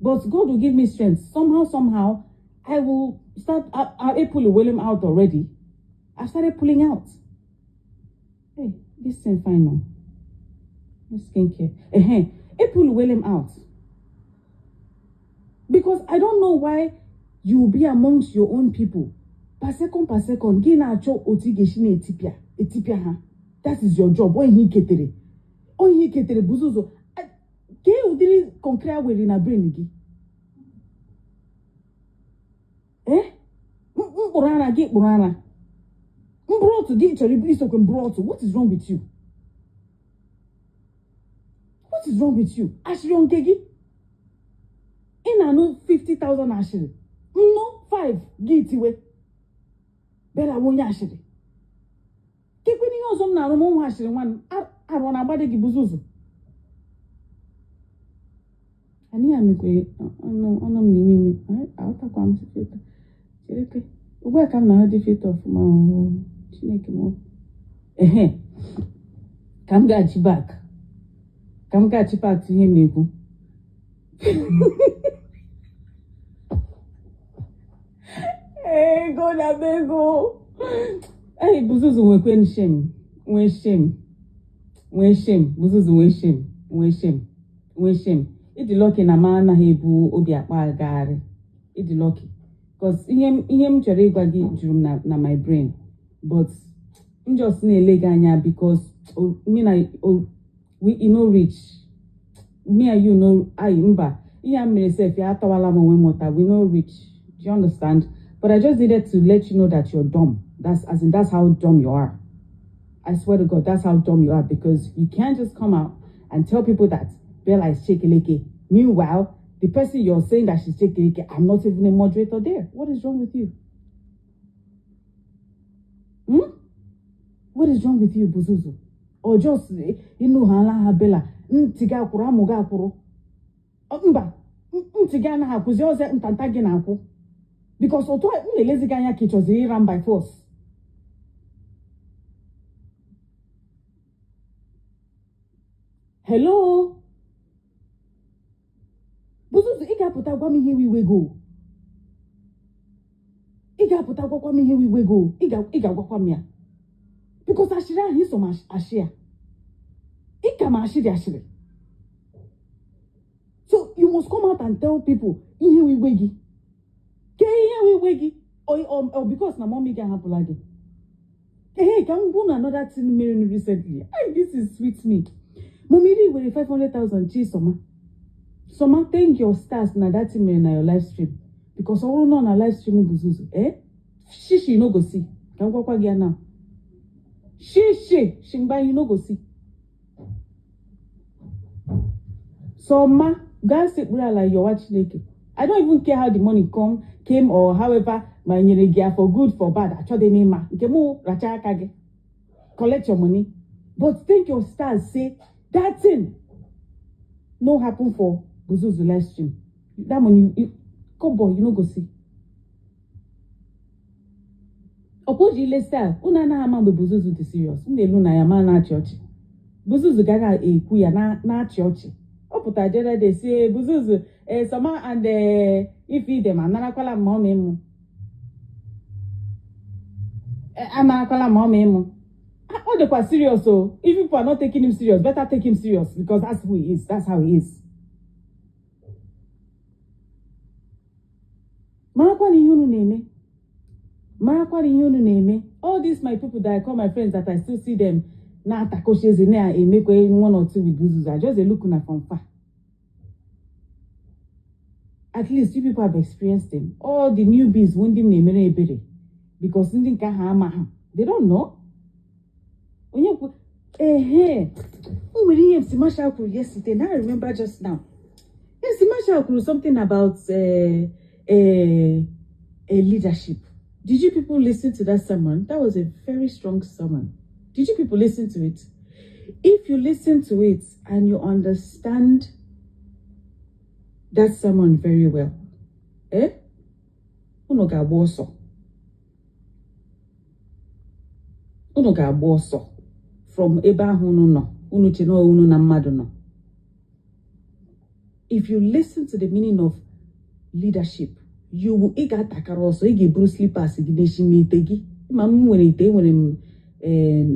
S5: but God will give me strength somehow. Somehow I will start. I pull William out already. I started pulling out. Hey, this thing fine now. This skincare. I pull William out because I don't know why you will be amongst your own people, per second per second, gị na-achọ otu ị ga-esi na-etipịa etipịa ha. That is your job. Ọ ihe iketere, ọ ihe iketere bụ ụzọ kee ụdịrị concrete were na brain gị. Eh, mkpụrụ ara gị, kpụrụ ara mbụrụ otu gị chọrọ isokwe mbụrụ otu. What is wrong with you? What is wrong with you? Ashịrị nke gị ị na-anụ 50,000 ashịrị nnụ 5 gị tiwe bịara onye ashịrị kekwe. Ihe ọzọ m na-arụ m ụmụ ashịrị nwanne arụ na-agbado gị bụzụ ụzọ anyị ya mekwere ọnụ ọnụ m n'ime ime. Aghọtakwa m filter. Chere ugbu a ka m na-ahụ dị filter ọfụma. Oo, Chineke m. Ehe, ka m gaghachi back, ka m gaghachi back to ihe m na-ekwu. Ego na ego. Ei, Buzuzu nwekwe shame, nwee shame, nwee shame. Buzuzu nwee shame, nwee shame, nwee shame. Ịdị lucky na ma anaghị ebu obi akpa agagharị. Ịdị lucky. Because ihe m chọrọ ịgwa gị juru m na my brain, but m just na-ele gị anya because me na we e no reach me and you no. Ayi, mba, ihe a mere sef ya atawala m onwe m ụta. We no reach, do you understand? But I just needed to let you know that you're dumb. That's as in, that's how dumb you are. I swear to God, that's how dumb you are, because you can't just come out and tell people that Bella is Chekeleke. Meanwhile, the person you're saying that she's Chekeleke, I'm not even a moderator there. What is wrong with you? Hmm? What is wrong with you, Buzuzu? Or just, ịnụ ha ala ha Bella, ntị gị akwụrụ, amụ gị akwụrụ. Mba, ntị gị anaghị akwụzi ọzọ, ntanta gị na-akwụ. Because otu a m na-elezi gị anya ka ị chọziri ịra m by force. Hello? Buzuzu, ị ga-apụta gwa m ihe iwe go. Ị ga-apụta gwakwa m ihe iwe go. Ị ga-agwakwa m ya. Because ashịrị ahụ iso m ashị ya. Ị ka m ashịrị ashịrị. So you must come out and tell people ihe iwe gị. Ke ihe iwe gị? Or because na mommy gị ahapụla gị. Hey, ka m gwa unu another thing mere recently. Ay, this is sweet me. Mommy iri were 500,000 chi Soma. Soma, thank your stars na that thing mere na your live stream. Because ọ bụrụ na ọ na live stream Buzuzu, eh? Shishi you no go see. Ka m gwakwa gị ya now. Shishi, shingba you no go see. Soma, gaa sekpuru ala yọwa Chineke. I don't even care how the money came or however ma nyere gị ya for good, for bad. Achọghị m ịma. Nke mụ racha aka gị. Collect your money. But thank your stars say that thing no happen for Buzuzu live stream. That money, you, come boy, you no go see. Ọkwa ji ile style, unu anaghị ama mgbe Buzuzu dị serious. M na-elu na ya ma na-achị ọchị. Buzuzu gaghị ekwu ya na-achị ọchị. Ọ pụtara jere de si Buzuzu, Soma and Ife dem anarakwala m ma ọ ịmụ. Anarakwala ma ọ ịmụ. Ọ dịkwa serious o. If people are not taking him serious, better take him serious because that's who he is. That's how he is. Marakwa na ihe unu na-eme. Marakwa na ihe unu na-eme. All these my people that I call my friends that I still see them na-atakochi eze na-emekwa one or two with Buzuzu. I just dey look una from far. At least you people have experienced them. All the newbies bụ ndị m na-emere ebere because ndị nke ahụ ama ha. They don't know. Onye kwu ehe o nwere ihe MC Marshall kwuru yesterday. Now I remember just now. MC Marshall kwuru something about leadership. Did you people listen to that sermon? That was a very strong sermon. Did you people listen to it? If you listen to it and you understand that sermon very well, eh? Unu ga-agba ọsọ. Unu ga-agba ọsọ from ebe ahụ unu nọ. Unu che na unu na mmadụ nọ. If you listen to the meaning of leadership, you will ị ga-atakara ọsọ, ị ga-eburu slippers gị n'isi ma ite gị. Ma m nwere ite, enwere m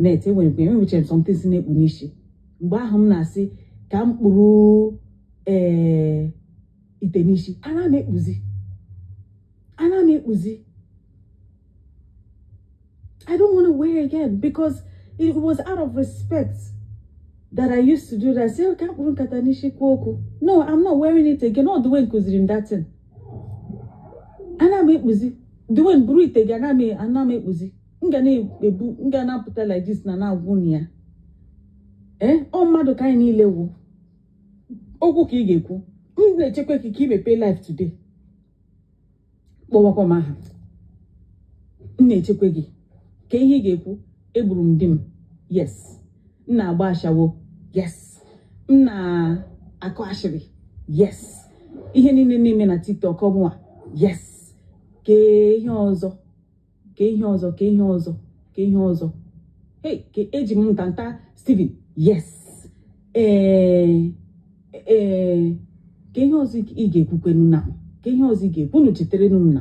S5: net, enwere m enwechara m something si na-ekpu n'isi. Mgbe ahụ m na-asị ka m kpụrụ ite n'isi, ana m ekpuzi. Ana m ekpuzi. I don't want to wear again because it was out of respect that I used to do that. Say, okay, kpụrụ nkata n'isi kwuo okwu. No, I'm not wearing it again. All the way nkụziri m that thing. Ana m ekpuzi. The way buru ite gị, ana m ekpuzi. M ga na-ebu, m ga na-apụta like this na na-agwụ na ya. Ọ mmadụ ka anyị niile wụ. Okwu ka ị ga-ekwu. M na-echekwa ka ị mepee live today. Kpọwakwa m aha. M na-echekwa gị. Ka ihe ị ga-ekwu, egburu m di m. Yes. M na-agba ashawo. Yes. M na-akụ ashịrị. Yes. Ihe niile na-eme na TikTok ọmụwa. Yes. Ka ihe ọzọ. Ka ihe ọzọ. Ka ihe ọzọ. Ka ihe ọzọ. Hey, ka eji m ntanta Steven. Yes. Ee, ka ihe ọzọ ị ga-ekwukwenu na ka ihe ọzọ ị ga-ekwu unu cheterenu m na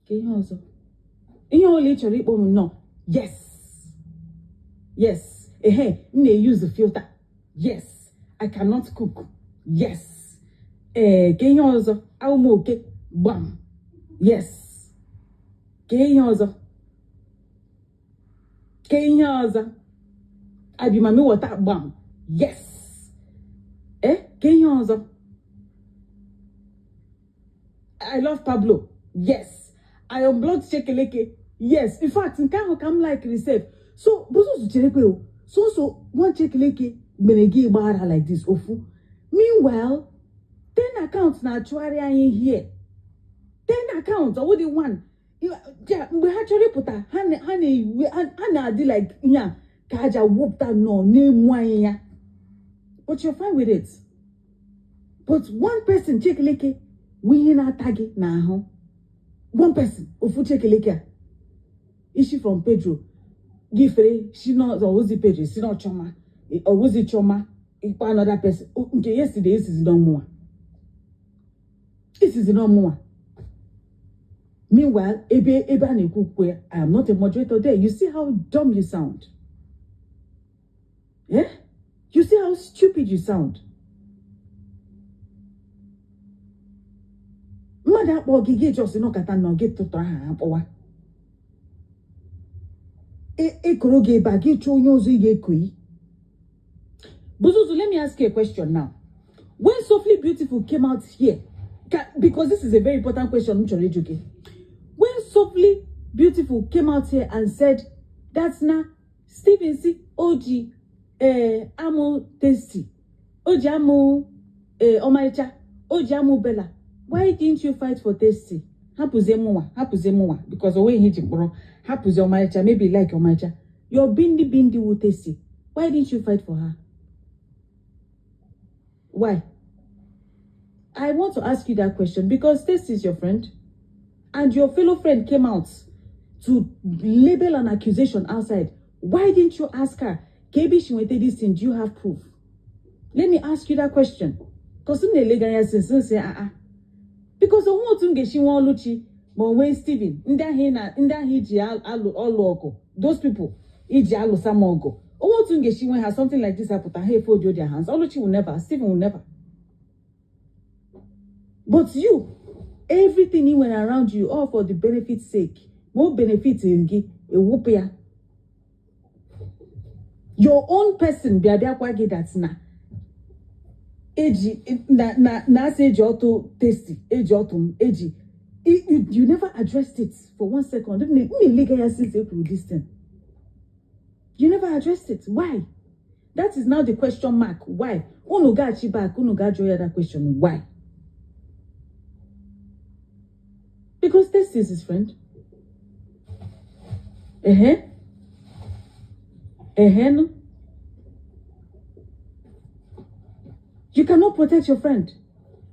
S5: ka ihe ọzọ ihe ọbụla ị chọrọ ịkpọ m nnọọ. Yes, yes, ehe, m na-use filter. Yes, I cannot cook. Yes. Ee, ke ihe ọzọ? Awụ m oke. Gbam. Yes. Ke ihe ọzọ? Ke ihe ọzọ? I be mami water. Gbam. Yes. Eh, ke ihe ọzọ? I love Pablo. Yes. I unblocked Chekeleke. Yes. In fact, nke ahụ ka m like sef. So, Buzuzu, cherekwe o. So one Chekeleke mere gị gbaghara like this ofu. Meanwhile, 10 accounts na-achụgharị anyị here. 10 accounts, ọ wụdị one. Ja, mgbe ha chọrọ ịpụta, ha na-ewe ha na-adị like ihe a ka aja wụpụta nọ na-emu anyị ya. But you're fine with it. But one person, Chekeleke, wụ ihe na-ata gị n'ahụ. One person, ofu Chekeleke a. Isi from Pedro, gị fere si n'ọwụzi Pedro, si na Chioma, ọwụzi Chioma, ịkpa another person. Nke yesterday esizi n'ọmụnwa. Esizi n'ọmụnwa. Meanwhile, ebe a na-ekwu okwu ya, I am not a moderator there. You see how dumb you sound? Eh? You see how stupid you sound? Mmadụ akpọ gị, gị just nọkọta nọ gị tụtụrụ aha akpọwa. Ekoro gị ebe a, gị chọọ onye ọzọ ị ga-ekoyi. Buzuzu, let me ask you a question now. When Softly Beautiful came out here, because this is a very important question, m chọrọ ịjụ gị. When Softly Beautiful came out here and said that's na Stephen si oji amụ Tasty, oji amụ Ọmarịcha, oji amụ Bella, why didn't you fight for Tasty? Hapụzie mụnwa, hapụzie mụnwa, because o nweghị ihe iji mkpọrọ, hapụzie Ọmarịcha, maybe you like Ọmarịcha. Your bindi bindi wu Tasty. Why didn't you fight for her? Why? I want to ask you that question because Tasty is your friend and your fellow friend came out to label an accusation outside. Why didn't you ask her? KB she went this thing, do you have proof? Let me ask you that question. Because since say ah ah. Because onwe otu m ga-esi nwa Oluchi ma o nwee Steven, ndị ahụ ị na ndị ahụ iji alụ ọlụ ọgụ, those people iji alụsa m ọgụ, onwe otu m ga-esi nwe ha something like this apụta, ha efold their hands. Oluchi will never, Steven will never. But you, everything you went around you, all for the benefit sake. Ma o benefit gị, ewupụ ya. Your own person bịa bịakwa gị that na eji na asị eji ọtụ Tasty, eji ọtụ m, eji you never addressed it for one second. M na-elega ya since e kwuru this thing. You never addressed it. Why? That is now the question mark. Why? Unu gaghachi back, unu ga-ajụ ya that question. Why? Because this is his friend. Ehe. Ehe no. You cannot protect your friend.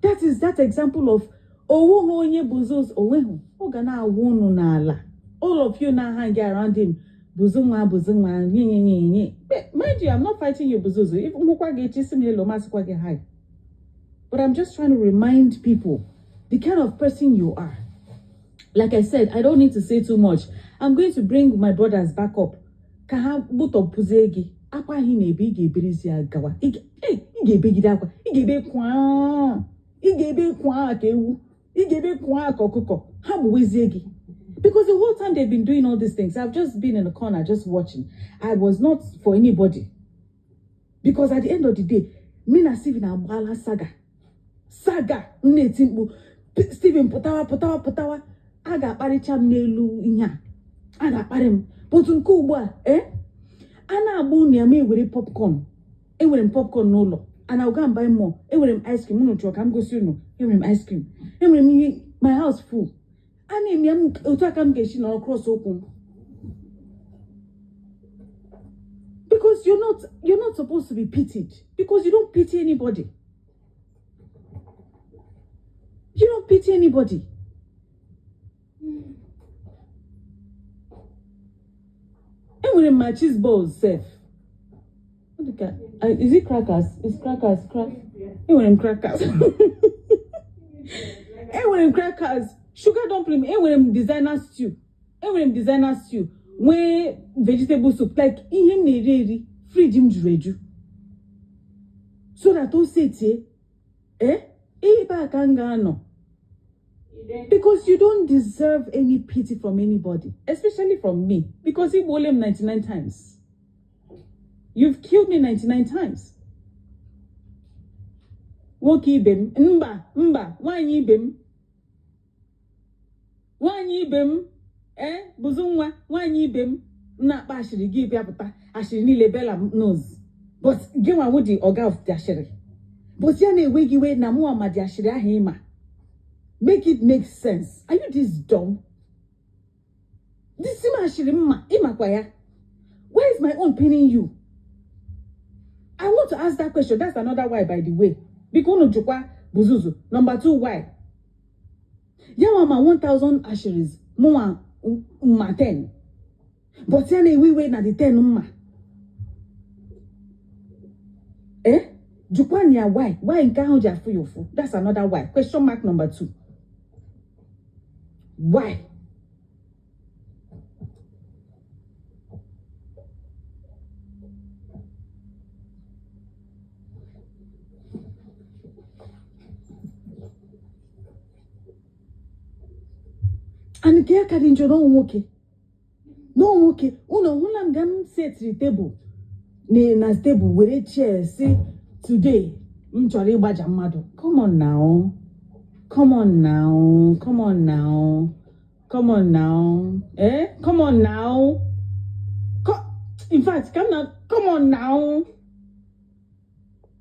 S5: That is that example of onweghị onye Buzos onweghị. Ọ ga na-awụ unu n'ala. All of you now hang around him. Buzu nwa, buzu nwa, nye nye nye nye. But mind you, I'm not fighting you, Buzuzu. If nwụkwa gị echi, sị m hello, masịkwa gị hi. But I'm just trying to remind people the kind of person you are. Like I said, I don't need to say too much. I'm going to bring my brothers back up. Ka ha gbutọpụzie gị. Akwa ahụ ị na-ebe, ị ga-eberizi ya gawa. Ị ga-ebegide akwa. Ị ga-ebe kwaa. Ị ga-ebe kwaa ka ewu. Ị ga-ebe kwaa ka ọkụkọ. Ha gbuwezie gị. Because the whole time they've been doing all these things, I've just been in the corner just watching. I was not for anybody. Because at the end of the day, me na Steven agbala saga. Saga, m na-eti mkpu. Steven pụtawa, pụtawa, pụtawa. A ga-akparịcha m n'elu ihe a. A ga-akparị m. But nke ugbu a, a na-agba unu ya, ma ewere popcorn. Enwere m popcorn n'ụlọ. And I'll go and buy more. Enwere m ice cream. Unu chọrọ ka m gosi unu. Enwere m ice cream. Enwere m ihe, my house full. A na-eme m otu aka m ga-esi nọrọ cross ụkwụ m. Because you're not supposed to be pitied. Because you don't pity anybody. You don't pity anybody. Enwere m my cheese balls sef. Is it crackers? It's crackers. Enwere m crackers. Enwere m crackers. Sugar dumpling. Enwere m designer stew. Enwere m designer stew. Nwee vegetable soup. Like ihe m na-eri eri. Fridge m juru eju. So that o setie. Ebe a ka m ga-anọ. Because you don't deserve any pity from anybody, especially from me. Because ị gbuole m 99 times. You've killed me 99 times. Nwoke ibe m, mba, mba, nwaanyị ibe m. Nwaanyị ibe m, bụzụ nwa, nwaanyị ibe m, m na-akpa ashịrị gị bịapụta, ashịrị niile Bella knows. But gị nwa wụ the oga of the ashịrị. But ya na-ewe gị iwe na mụnwa ma dị ashịrị ahụ ịma. Make it make sense. Are you this dumb? This same ashịrị mma, ịmakwa ya. Why is my own paining you? I want to ask that question. That's another why, by the way. Biko unu jụkwa Buzuzu. Number 2, why? Ya nwa ma 1,000 ashiris, mụnwa mma 10. But ya na-ewe iwe na the 10 mma. Jụkwa ya why? Why nke ahụ ji afụ ya ụfụ? That's another why. Question mark number 2. Why? And nke aka dị njọ n'ọnwụ nwoke. Unu hụla m ga m setịrị tebụl na tebụl were chair si today m chọrọ ịgbaja mmadụ. Come on now. Come on now. Come on now. Come on now. Come on now. In fact, come on now.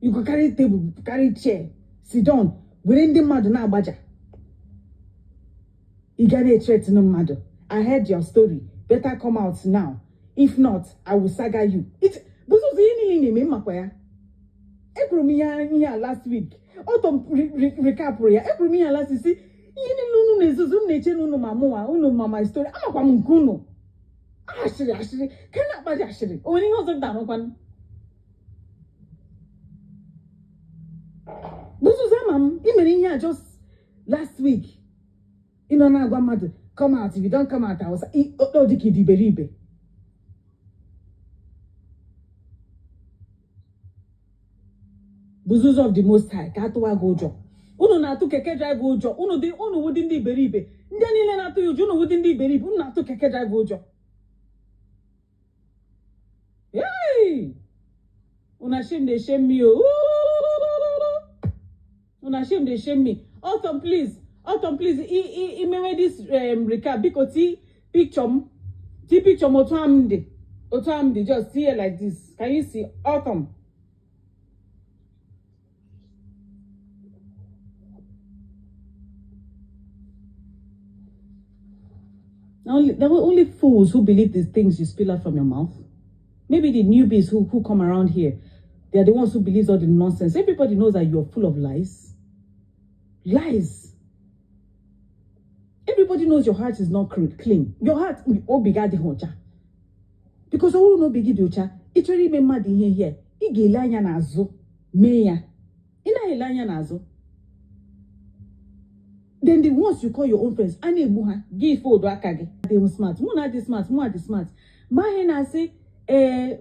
S5: You go carry table, carry chair, sit down. Were ndị mmadụ na-agbaja. You gotta threaten mmadụ. I heard your story. Better come out now. If not, I will saga you. It Buzuzu ihe niile na-eme mmakwa ya. Ekwuru m ihe a last week. Ọtọ recapụrụ ya. Ekwuru m ihe a last week. Si ihe niile unu na-ezuzu unu na-eche na unu ma mụnwa unu ma my story. Amakwa m nke unu. Ashịrị ashịrị. Ka na-akpaji ashịrị. O nwere ihe ọzọ m na-arụkwanụ? Buzuzu ama m. I mere ihe a just last week. Ị nọ na-agwa mmadụ come out, if you don't come out, I will say, ọ dị ka ịdị iberibe. Buzuzu of the Most High, ka atụwa gị ụjọ. Unu na-atụ keke drive ụjọ. Unu wụdị ndị iberibe. Ndị niile na-atụ ya ụjọ, unu wụdị ndị iberibe. Unu na-atụ keke drive ụjọ. Hey! Una shame dey shame me o. Una shame dey shame me. Autumn, please. Autumn, please. Imewe this recap. Biko ti picture m. Ti picture m otu am dị. Otu am dị. Just see it like this. Can you see? Autumn. There were only fools who believe these things you spill out from your mouth. Maybe the newbies who come around here, they are the ones who believe all the nonsense. Everybody knows that you're full of lies. Lies. Everybody knows your heart is not clean. Your heart, obi gị adịghị ọcha. Because ọ bụrụ na obi gị dị ọcha, ị chọrọ ime mmadụ ihe here, ị ga-ele anya n'azụ mee ya. Ị naghị ele anya n'azụ. Then the ones you call your own friends, a na-egbu ha, gị fold aka gị. Adịghị smart. Mụ na adị smart, mụ adị smart. Mgbe ahụ ị na-asị,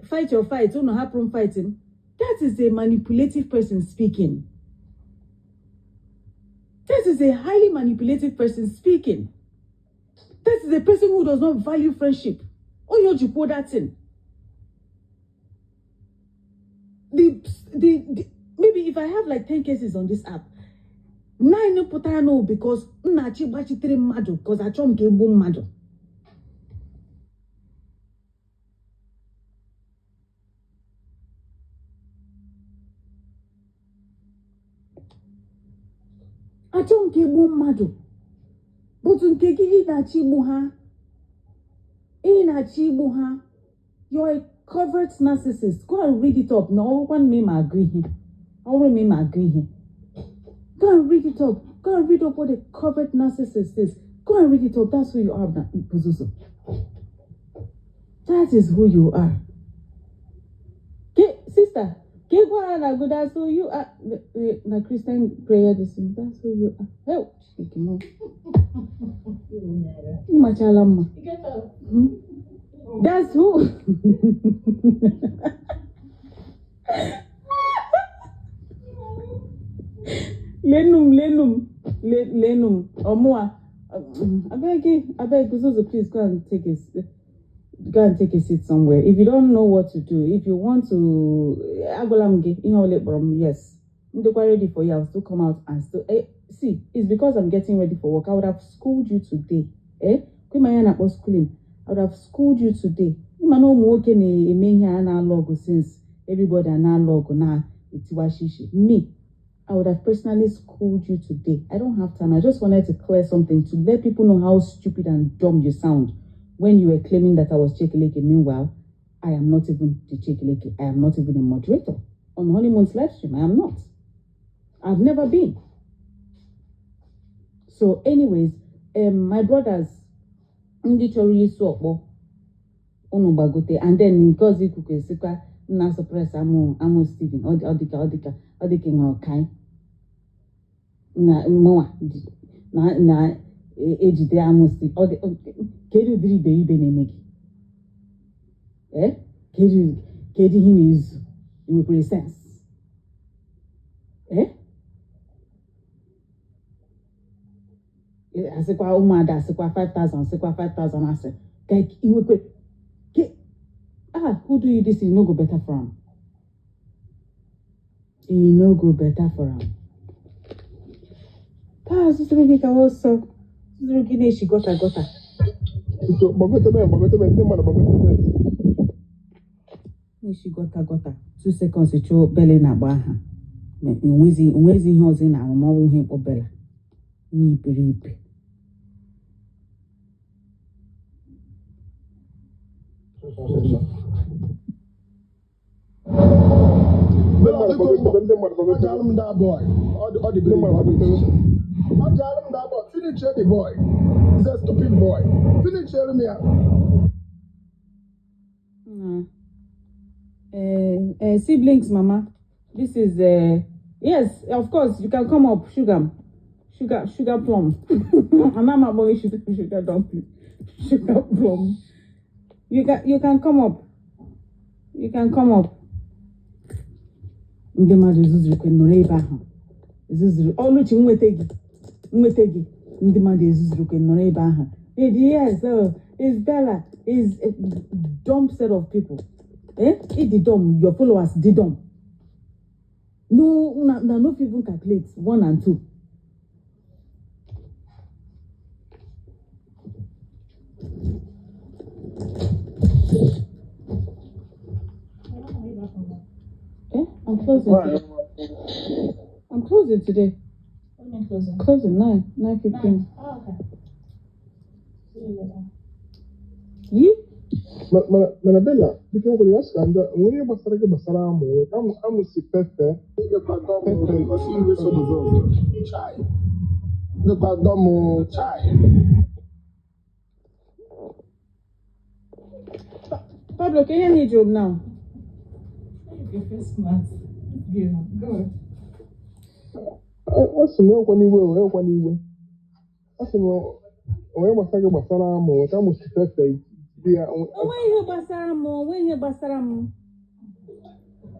S5: fight your fight, unu hapụrụ m fighting. That is a manipulative person speaking. That is a highly manipulative person speaking. That is a person who does not value friendship. Oh, you quote that thing. Maybe if I have like 10 cases on this app, 9 pụtara no because nnachi gbachitere mmadụ because achọ m ka egbuo mmadụ. Achọ m ka egbuo mmadụ. But nke gị ị na-achọ igbu ha. Ị na-achọ igbu ha. You're a covert narcissist. Go and read it up. Ma ọ bụrụkwa na ị ma agụ ihe. Ọ bụrụ na ị ma agụ ihe. Go and read it up. Go and read up what a covert narcissist is. Go and read it up. That's who you are, Buzuzu. That is who you are. Sister, that's who you are. My Christian prayer, this is that's who you are. Help. That's who. Lenu m, lenu m, lenu m. Ọmụa, abeg, abeg, Zuzu, please go and take a go and take a seat somewhere. If you don't know what to do, if you want to, agwala m gị ihe ọbụla ị kpọrọ m, yes. M dịkwa ready for you, I'll still come out and still. Eh, see, it's because I'm getting ready for work. I would have schooled you today. Eh? Kwe ya na-akpọ schooling. I would have schooled you today. Ịma na ụmụ nwoke na-eme ihe a na-alụ ọgụ since everybody a na-alụ ọgụ na-etiwa shishi. Me, I would have personally schooled you today. I don't have time. I just wanted to clear something to let people know how stupid and dumb you sound when you were claiming that I was Chekeleke. Meanwhile, I am not even the Chekeleke. I am not even a moderator on Honeymoon's live stream. I am not. I've never been. So, anyways, my brothers, ndị chọrọ isu ọkpọ unu gbagote, and then nke ọzọ ikuku esikwa nna suppress amụ amụ Steven. Ọ dịka ọ dịka ọ dịka ṅụrụ kai na mụnwa na na ejide amụ Steven. Ọ dị kedu ụdịrị iberibe na-eme gị? Ee, kedu kedu ihe ị na-ezu? Ị nwekwara sense? Ee, asịkwa ụmụada, asịkwa 5000, asịkwa 5000, asị ka ị nwekwe ke. Ah, who do you this? E no go better for am. E no go better for am. Taa zụtụrụ gị ka ọsọ zụtụrụ gị na-eshi gọta gọta.
S6: Biko, gbagotebe, gbagotebe, ndị mmadụ gbagotebe.
S5: Na-eshi gọta gọta. 2 seconds chọọ bele na-agba aha. Enwezi ihe ọzọ ị na-arụ ma ọ bụ ihe mkpọ bela ihe iberibe.
S6: Ndị mmadụ gbagotebe, ndị mmadụ gbagotebe.
S1: Ọjàlụ m that boy. Ọ dị ọ dị
S6: Ndị
S1: very
S6: mmadụ gbagotebe.
S1: Ọjàlụ m that boy. Finish the boy. He's a stupid boy. Finish him ya.
S5: Siblings, mama. This is yes, of course you can come up, sugar, sugar, sugar plum. And I'm about sugar, sugar dumpling, sugar plum. You can come up. You can come up. Ndị mmadụ zuzuru kwe nọrọ ebe ahụ zuzuru ọlụchi nweta gị, nweta gị. Ndị mmadụ ezuzuru kwe nọrọ ebe ahụ. Yes, oh, is Bella is a dumb set of people. Eh, it the dumb, your followers dị dumb. No, una una no fit even calculate one and two. Eh, I'm closing today. I'm closing today. Closing 9, 9:15. You?
S6: Mana Bella, biko, nkwere ya sị ka ndị nwere ihe gbasara gị gbasara amụ amụ amụ si fefe fefe.
S1: Chai. Dịkwa dọm chai.
S5: Pablo, can you hear me job now?
S7: You're smart. Yeah, good.
S6: Ọ sị m ekwe n'iwe o ekwe n'iwe. Ọ sị m onye gbasara gị gbasara amụ ka amụ si fefe di ya.
S5: Onwe ihe gbasara m, onwe ihe gbasara m.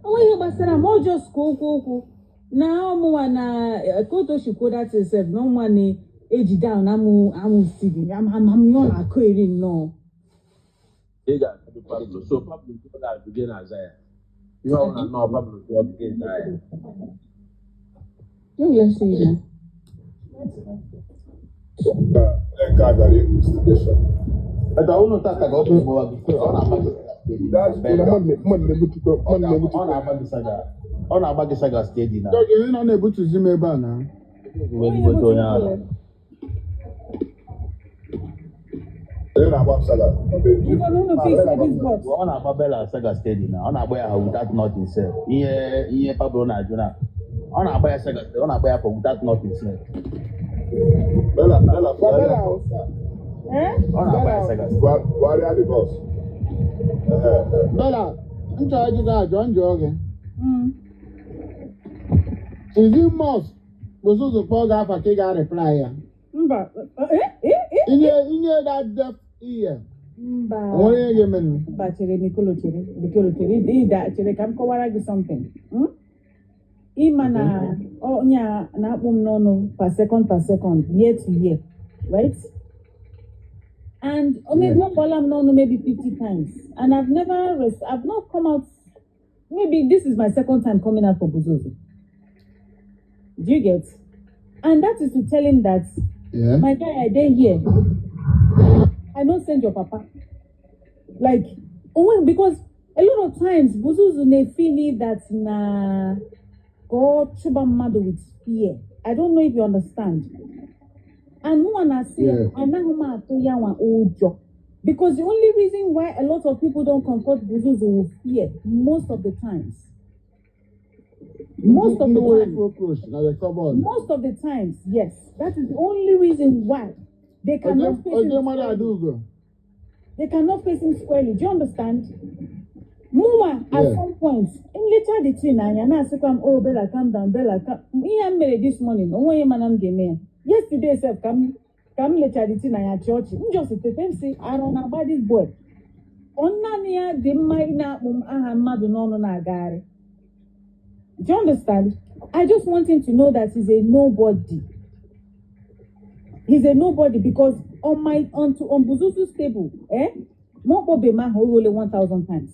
S5: Onwe ihe gbasara m, ọ just ka okwu okwu. Na ọmụnwa na ka otu o si kwuo that itself na ọmụnwa na-ejide ahụ na amụ amụ Steven, amamihe ọ na-akụ eri nnọọ.
S8: Ị ga-ajụ Pablo, so Pablo ọ ga-ajụ gị na-aza ya ihe ọ bụla nnọọ Pablo jụọ gị ga-eza ya.
S5: Don't let's see you now.
S6: Nke a bịara investigation.
S4: Eta unu tata ka ọ bụ gbawa gị, ọ na-agba gị
S6: Mmadụ mmadụ na-ebutukwa mmadụ
S4: ọ
S6: na-ebutukwa.
S4: na-agba gị saga, ọ na-agba gị saga steady na
S3: George, ị nọ na-ebutuzi m ebe a na.
S8: Ezigbote onye ala.
S6: Onye na-agba m saga? Ọ bụ eji.
S5: Ngwanụ unu fix this box.
S4: Ọ na-agba Bella saga steady na ọ na-agba ya without nothing sef. Ihe ihe Pablo na-ajụ na ọ na-agba ya saga, ọ na-agba ya for without nothing sef.
S6: Bella, Bella,
S1: Bella.
S5: Eh?
S4: Ọ na-agba ya saga.
S6: Gwarịa the boss.
S3: Bella, m chọrọ ịjụ gị ajụ njụọ gị. Is it must ụzụzụ kpọọ gị afa ka ị ga-reply ya?
S5: Mba. Eh? Eh? Eh?
S3: Inye inye that deaf ear.
S5: Mba.
S3: O nwere ihe ga-emenụ.
S5: Mba, chere, Mikolo, chere, Mikolo, chere, ịda, chere ka m kọwara gị something. Hmm? Ịma na onye a na-akpụ m n'ọnụ per second per second, year to year, right? And or maybe ọ kpọọla m n'ọnụ maybe 50 times, and I've never I've not come out. Maybe this is my second time coming out for Buzuzu. Do you get? And that is to tell him that, my guy, I dey here. I don't send your papa. Like, oh, because a lot of times Buzuzu may feel that na God chụba mmadụ with fear. I don't know if you understand. And mụ na-asị ya, anaghị m atụ ya nwa ụjọ. Because the only reason why a lot of people don't comfort Buzuzu with fear most of the times. Most of the
S9: Ndị nwere
S5: time.
S9: cockroach na the cupboard.
S5: Most of the times, yes. That is the only reason why they cannot face him
S9: Oje mmadụ
S5: squarely.
S9: Adaugo.
S5: They cannot face him squarely. Do you understand? Mụnwa, at some point, nlecha the thing anya na-asịkwa m, "Oh, Bella, calm down, Bella, calm." Ihe m mere this morning, onwe onye mana m ga-eme ya. Yesterday sef ka m lecha the thing anya chị ọchị. M just tete m sị, ara na-agba this boy. Ọ naanị ya dị mma ị na-akpụ m aha mmadụ n'ọnụ na-agagharị. Do you understand? I just want him to know that he's a nobody. He's a nobody because on my onto on Buzuzu's table, eh? Ma ọ kpọbe m aha o ruole 1000 times.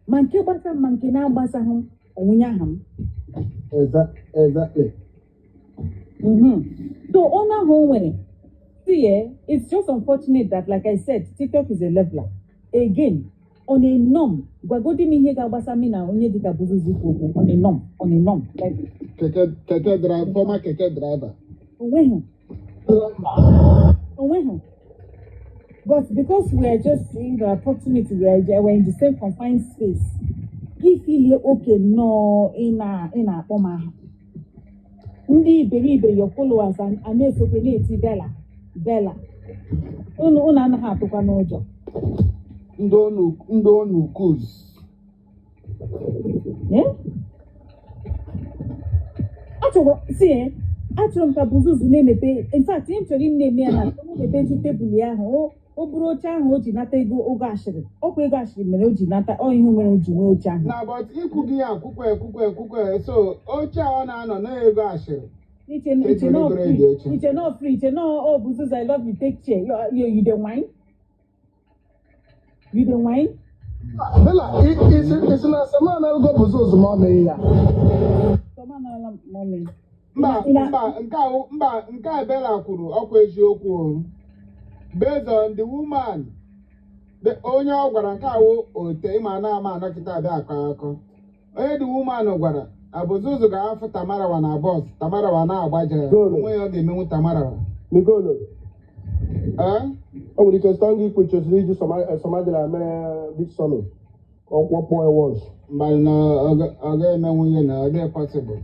S5: Ma nke gbasa m ma nke na-agbasaghị m onwunye aha m.
S9: Exactly.
S5: So ọnụ ahụ o nwere, see, eh, it's just unfortunate that, like I said, TikTok is a leveler. Again, on a norm, gwagodi m ihe ga-agbasa m na onye dịka Buzuzu ikwu okwu on a norm, on a norm. Like,
S9: Keke driver, former keke driver.
S5: onweghị. Onweghị. But because we are just in the proximity, we're in the same confined space. If ihe oke nnọọ ị na-akpọ m aha. Ndị iberibe your followers a na-esokwe na-eti Bella, Bella. Unu anaghị atụkwa n'ụjọ.
S9: Ndị onu kuz.
S5: Eh? Achọrọ si eh, achọrọ m ka Buzuzu na-emepe. In fact, ihe m chọrọ ime na-eme ya na ọ na-emepe tebụl ya ahụ o buru oche ahụ o ji nata ego ogo ashịrị ọkwa ego ashịrị mere o ji nata ọ ihe nwere o ji nwee oche ahụ.
S9: Na but ikwu gị ya kwukwe kwukwe kwukwe, so oche a ọ na-anọ na ego ashịrị.
S5: Iche iche
S9: Ka
S5: no
S9: ejiri
S5: free
S9: goro eji oche.
S5: Iche no free, iche no, "Oh, Buzuzu, I love you, take chair." You dey whine, you dey whine.
S1: Bella, isi na sama na alụgo Buzuzu ma ọ meghị ya.
S5: Sọma n'ala mọmị.
S9: Mba.
S5: Ị na-
S9: Mba, nke a mba, nke a Bella kwuru ọkwa eziokwu o. Based on the woman, onye ọ gwara nke awụ ote ịma na ama anọkịta abịa akọ akọ onye the woman gwara Abuzuzu ga-afụ Tamarawa na bus, Tamarawa na-agbaja ya.
S1: Golo.
S9: Onwe ya ọ ga-emenwu Tamarawa.
S1: Migolo.
S9: Eh?
S1: O nwere ike Strong Ikpe chọsiri iji Somadina mere big summit ka ọ kwọpụọ ya once.
S9: Mba, na ọ ga-emenwu ihe na ọ dịghị possible.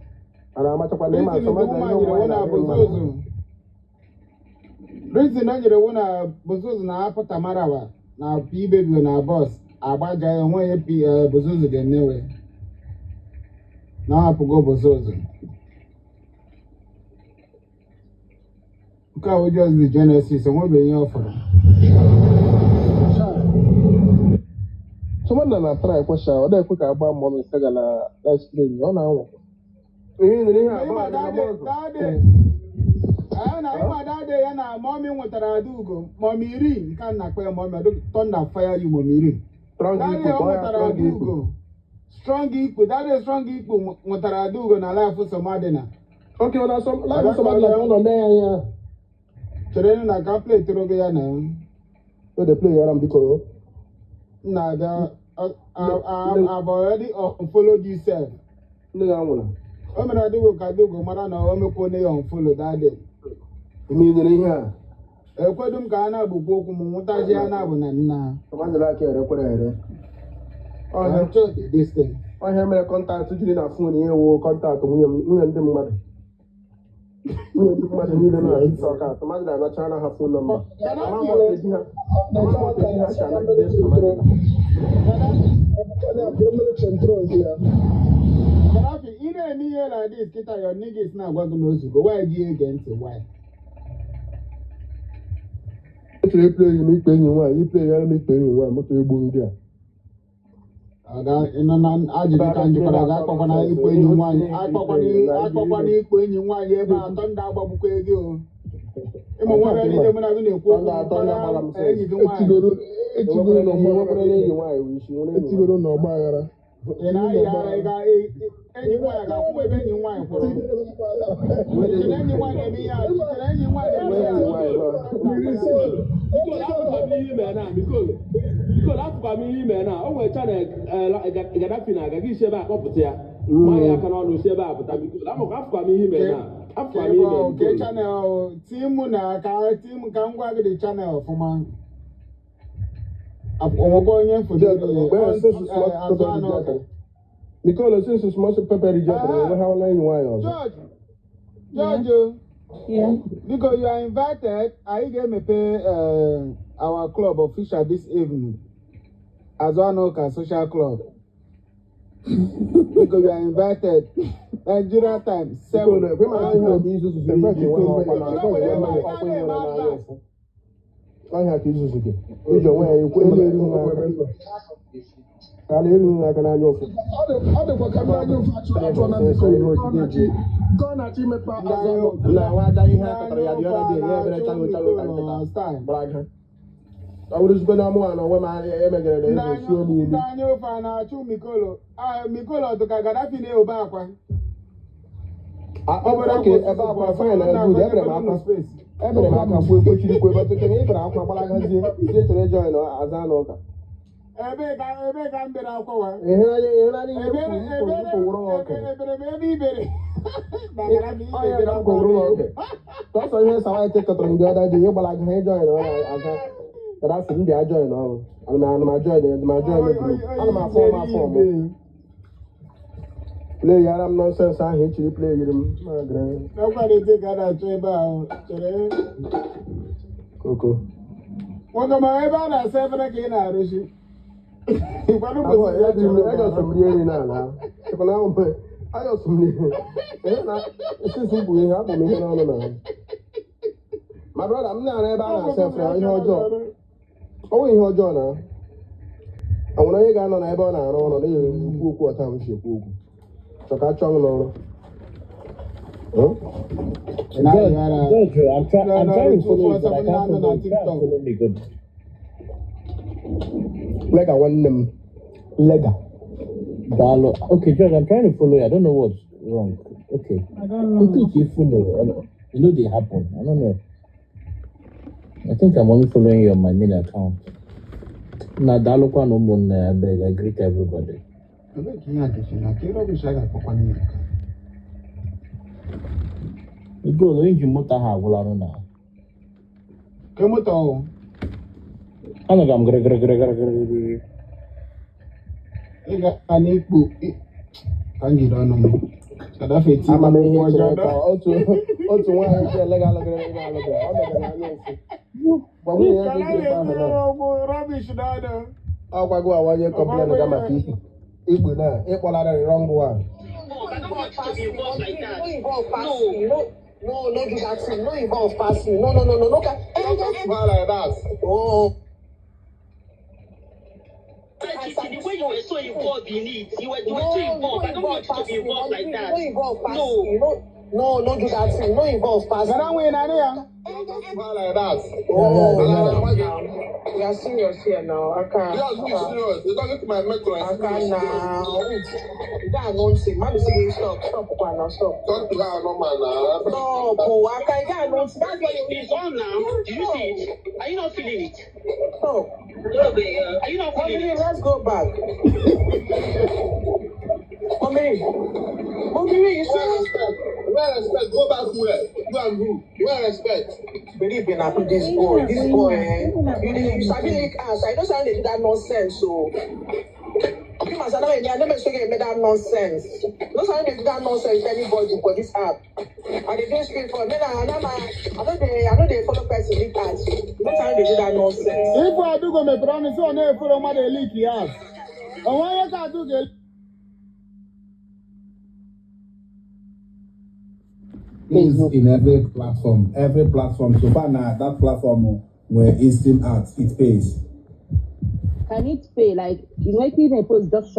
S1: A na-amachakwa na ịma
S9: Reason the
S1: Somadina
S9: woman
S1: ihe ụmụ
S9: nyere wụ
S1: nwaanyị
S9: na
S1: na-adị mma.
S9: Buzuzu, reason o nyere wụ na Buzuzu na-apụ Tamarawa na P-Baby na bus agbaja ya, onwe ya Buzuzu ga-emewe na ọ hapụgo Buzuzu. Nke a wụ just the genesis, onwebeghị ihe ọ fọrọ.
S6: Somadina na try kwesha ọ na-ekwe ka agba mmụọ saga na live stream, ọ na-anwa.
S1: Ihe nụrụ ihe
S9: Na
S1: abụọ
S9: ịma
S1: adịla
S9: dade
S1: ọzọ.
S9: dade ee, na ịma dade ya na mommy nwetara Adaugo, mommy iri nke a na-akpọ ya mommy Adaugo, thunder fire you, mommy iri.
S1: Strong
S9: Dade
S1: Ikpe
S9: ọ
S1: kpọọ ya
S9: nwetara
S1: Strong Ikpe.
S9: Adaugo, Strong Ikpe, dade Strong Ikpe nwetara Adaugo na life Somadina.
S1: Oke ọ na-asọ live Somadina ka ọ nọ mee ya ihe ahụ.
S9: Chere na ka play tụrụ gị ya na
S1: O dey play yara m biko.
S9: na-abịa. I've already unfollowed you sef.
S1: Nne ya nwụrụ.
S9: O mere Adaugo ka Adaugo mara na o mekwa onye ya unfollow that day.
S1: Ime nyere ihe a.
S9: Ekwedu m ka a na-abụkwa okwu m nwụtazi ya na abụ na nna.
S1: Somadina aka ere kwere ere. Ọhịa
S9: I'm sure this thing.
S1: ọhịa mere contact jiri na phone ihe wụ contact nwunye m, nwunye ndị mmadụ. Nwunye ndị mmadụ niile nọ na TikTok a, Somadina anachara ha phone number. Ama m otu eji ha ama m otu eji ha si anagide Somadina.
S9: Gaddafi, ị na-eme ihe like this kịta, your niggas na-agwa gị n'ozugbo, why gị ege ntị, why?
S6: Echere e play m ikpe enyi nwaanyị, i play ya m ikpe enyi nwaanyị, moto egbu ndị a.
S9: Ada, ị nọ na ajụjụ ka m jụkwara gị, akpọkwana ikpo enyi nwaanyị, akpọkwana ikpo enyi nwaanyị ebe a atọ ndị agbagbukwa ego o. Ịmụ nwere niile mụ na gị na-ekwu okwu gbara enyi gị nwaanyị.
S6: Etigoro etigoro n'ọgba
S1: Enwekwara
S6: aghara.
S1: enyi nwaanyị wụ isi nwere enyi
S6: Etigoro n'ọgba aghara.
S9: Ị na-ayị ara, ị ga enyi nwaanyị ga-akwụ ebe enyi nwaanyị kwụrụ. Chere enyi nwaanyị na-eme ihe a, chere enyi nwaanyị na-eme ihe
S1: enyi
S9: a.
S1: nwaanyị nọ.
S4: Mikol, afụkwa m ihe ime na Mikol. Mikol, afụkwa m ihe ime na o nwere channel Gaddafi na-aga gị si ebe a kpọpụta ya. Maa ya aka n'ọnụ si ebe a pụta. Mikol, afụkwa m ihe ime na afụkwa m ihe ime.
S9: Ke
S4: Mikol.
S9: Channel timu na ka timu ka m gwa gị dị channel ọfụma. Onwekwa onye mfoto azụ anụ ọka.
S1: Mikol, since small pepper rejected, enweghawala enyi nwaanyị ọzọ.
S9: George, George o.
S7: Yeah.
S9: Biko, you are invited. Anyị ga-emepe our club official this evening. Azụ anụ ụka social club. Biko, you are invited. Nigeria time
S1: Mikol,
S9: 7.
S1: ekwe mara ihe ọbụ izuzu zuru iji enweghị ọkwa na ọkwa enweghị ọkwa enwere n'anya ụfụ. Ọhịa ka izuzu gị. Iji onwe ya ekwu elu erughị n'aka. Ala erughị n'aka n'anya ụfụ.
S6: Ọ dịkwa ka ndị anya ụfụ achụọ na nke ọ na-achọ imepe azụ anụ.
S1: Na nwa ada ihe a kọtara ya dị ọra dị enye ebere chago chago ka nkịta gbara aga. Ọ bụrụzikwa na mụ na onwe m emegere na eze suo m imi.
S9: Ndị anya ofe a na-achụ Mikolo. Ah, Mikolo dị ka Gaddafi na-ebe akwa.
S1: Oke ebe akwa, fine na good. Ebere m akwa, ebere m akwa kwuo ekpochiri kwe ebe tụkere ịbere akwa gbalagazie tie chere join aza n'ụka.
S9: Ebee ka m bere akwa wa?
S1: Ịhụnanya ihe
S9: Ebere ebere
S1: mkpụrụ ọka.
S9: Ebere m ebe ibere. Na Gaddafi
S1: Ọhịa
S9: ibere
S1: ka
S9: akwa.
S1: mkpụrụ ọka. Sọsọ ihe sawaịtị kọtara ndị ọda dị ịgbalaga ha ịjoin ọ na-aza Gaddafi m bịa join ọrụ. Ana m ajoin, ana m ajoin group, ana m afọm play yara m nonsense ahụ echiri play yiri m ma gara.
S9: N'ọkwa na-ete ka a na-achọ ebe ahụ. Chere.
S1: Koko.
S9: Nwoke, ma ebe a na-asa efere ka ị na-arụzi. Ịkwanụ kwesịrị ya chọrọ
S1: Ajọsọ m rie nri n'ala. Chekwana ahụ mgbe ajọsọ m rie ihe na sisi bụ ihe akpọ m ihe n'ọnụ na ma brother m na-ara ebe a na-asa efere. Ihe ọjọọ, ọ nweghị ihe ọjọọ na ọ nwere onye ga-anọ na ebe ọ na-arụ ọrụ na-ekwu okwu ọta m si ekwu okwu chọ ka achọ m n'ọrụ.
S9: Ị na-ayị ara.
S10: George, I'm
S9: No, no,
S10: trying to follow you, but I
S9: 247
S10: can't
S9: na
S10: follow you. Try and
S9: TikTok.
S10: follow me, good.
S1: Lega nwanne m, lega.
S10: Dalo. Okay, George, I'm trying to follow you. I don't know what's wrong. Okay.
S7: I don't know.
S10: Okay, if you know, you know they happen. I don't know. I think I'm only following you on my main account. Na daalụkwa na ụmụnne, I beg, I greet everybody.
S9: Ebee ka ihe a dịchi na ka rubbish a ga-akpọkwa n'ihe nke a?
S10: Goolu engine moto ahụ agwụlanụ na.
S9: Ke moto ọwụ?
S10: Anọga m gịrịgịrịgịrịgịrị.
S9: Ị ga n'ikpu ka m jiri ọnụ m. Gaddafi eti
S1: Ama m ihe
S9: ọjọọ
S1: chere ka otu nwaanyị si elega alụgịrị ịga alụgịrị ọ megara anya ụfụ gwa nwunye ya
S9: Ka
S1: ka
S9: na
S1: ejiri ahụ
S9: na-etiri
S1: na
S9: okwu rubbish n'ọnụ.
S1: Ọ gwago awanye complain ga maka ikpu ikpu na ịkpọlarịrị wrong one.
S11: I don't want you to be involved like that.
S12: No involve pass
S11: No.
S12: me. No, no, no do that thing. No involve pass me. No, no, no, no, no.
S11: Don't talk to her like that.
S12: Oh.
S11: Like it, the way you were so involved in it, you were
S12: No,
S11: too
S12: no
S11: involved. I don't
S12: involve
S11: want you to
S12: pass
S11: be
S12: me.
S11: involved like that.
S12: No involve pass
S11: No.
S12: me. No, no, no do that thing. No involve pass
S9: Gada
S12: me.
S9: nwee na ya.
S11: Don't talk to her like that.
S12: Oh, we are serious here now. I can't.
S11: Yes, be serious. You're talking to my mentor.
S12: I can't now. You got announce it. Man, say stop, stop, now, stop.
S11: Talk to her normal now.
S12: Stop, oh, I can't get announce. That's why you
S11: It's on now. Do you see it? Are you not feeling it?
S12: Stop.
S11: Are you not feeling
S12: Mommy,
S11: it?
S12: let's go back. Mommy, mommy, you
S11: Where
S12: see?
S11: respect? Where respect? Go back where? Go and who? Where respect?
S12: Believe in this boy, this boy, eh? You dey you sabi lick ass. I don't say they do that nonsense, so. You must know I never say they that nonsense. No say they do that nonsense with anybody for this app. And they do straight for me. I no dey follow person lick ass. No say they do that nonsense.
S9: Ifu Adugo mepere ọnụ sị ọ na-eforo mmadụ eliki ya. Onwe onye ka Adugo
S13: Is in every platform, every platform. So far now, that platform where Instant Art, it pays.
S5: Can it pay? Like, you make it a post just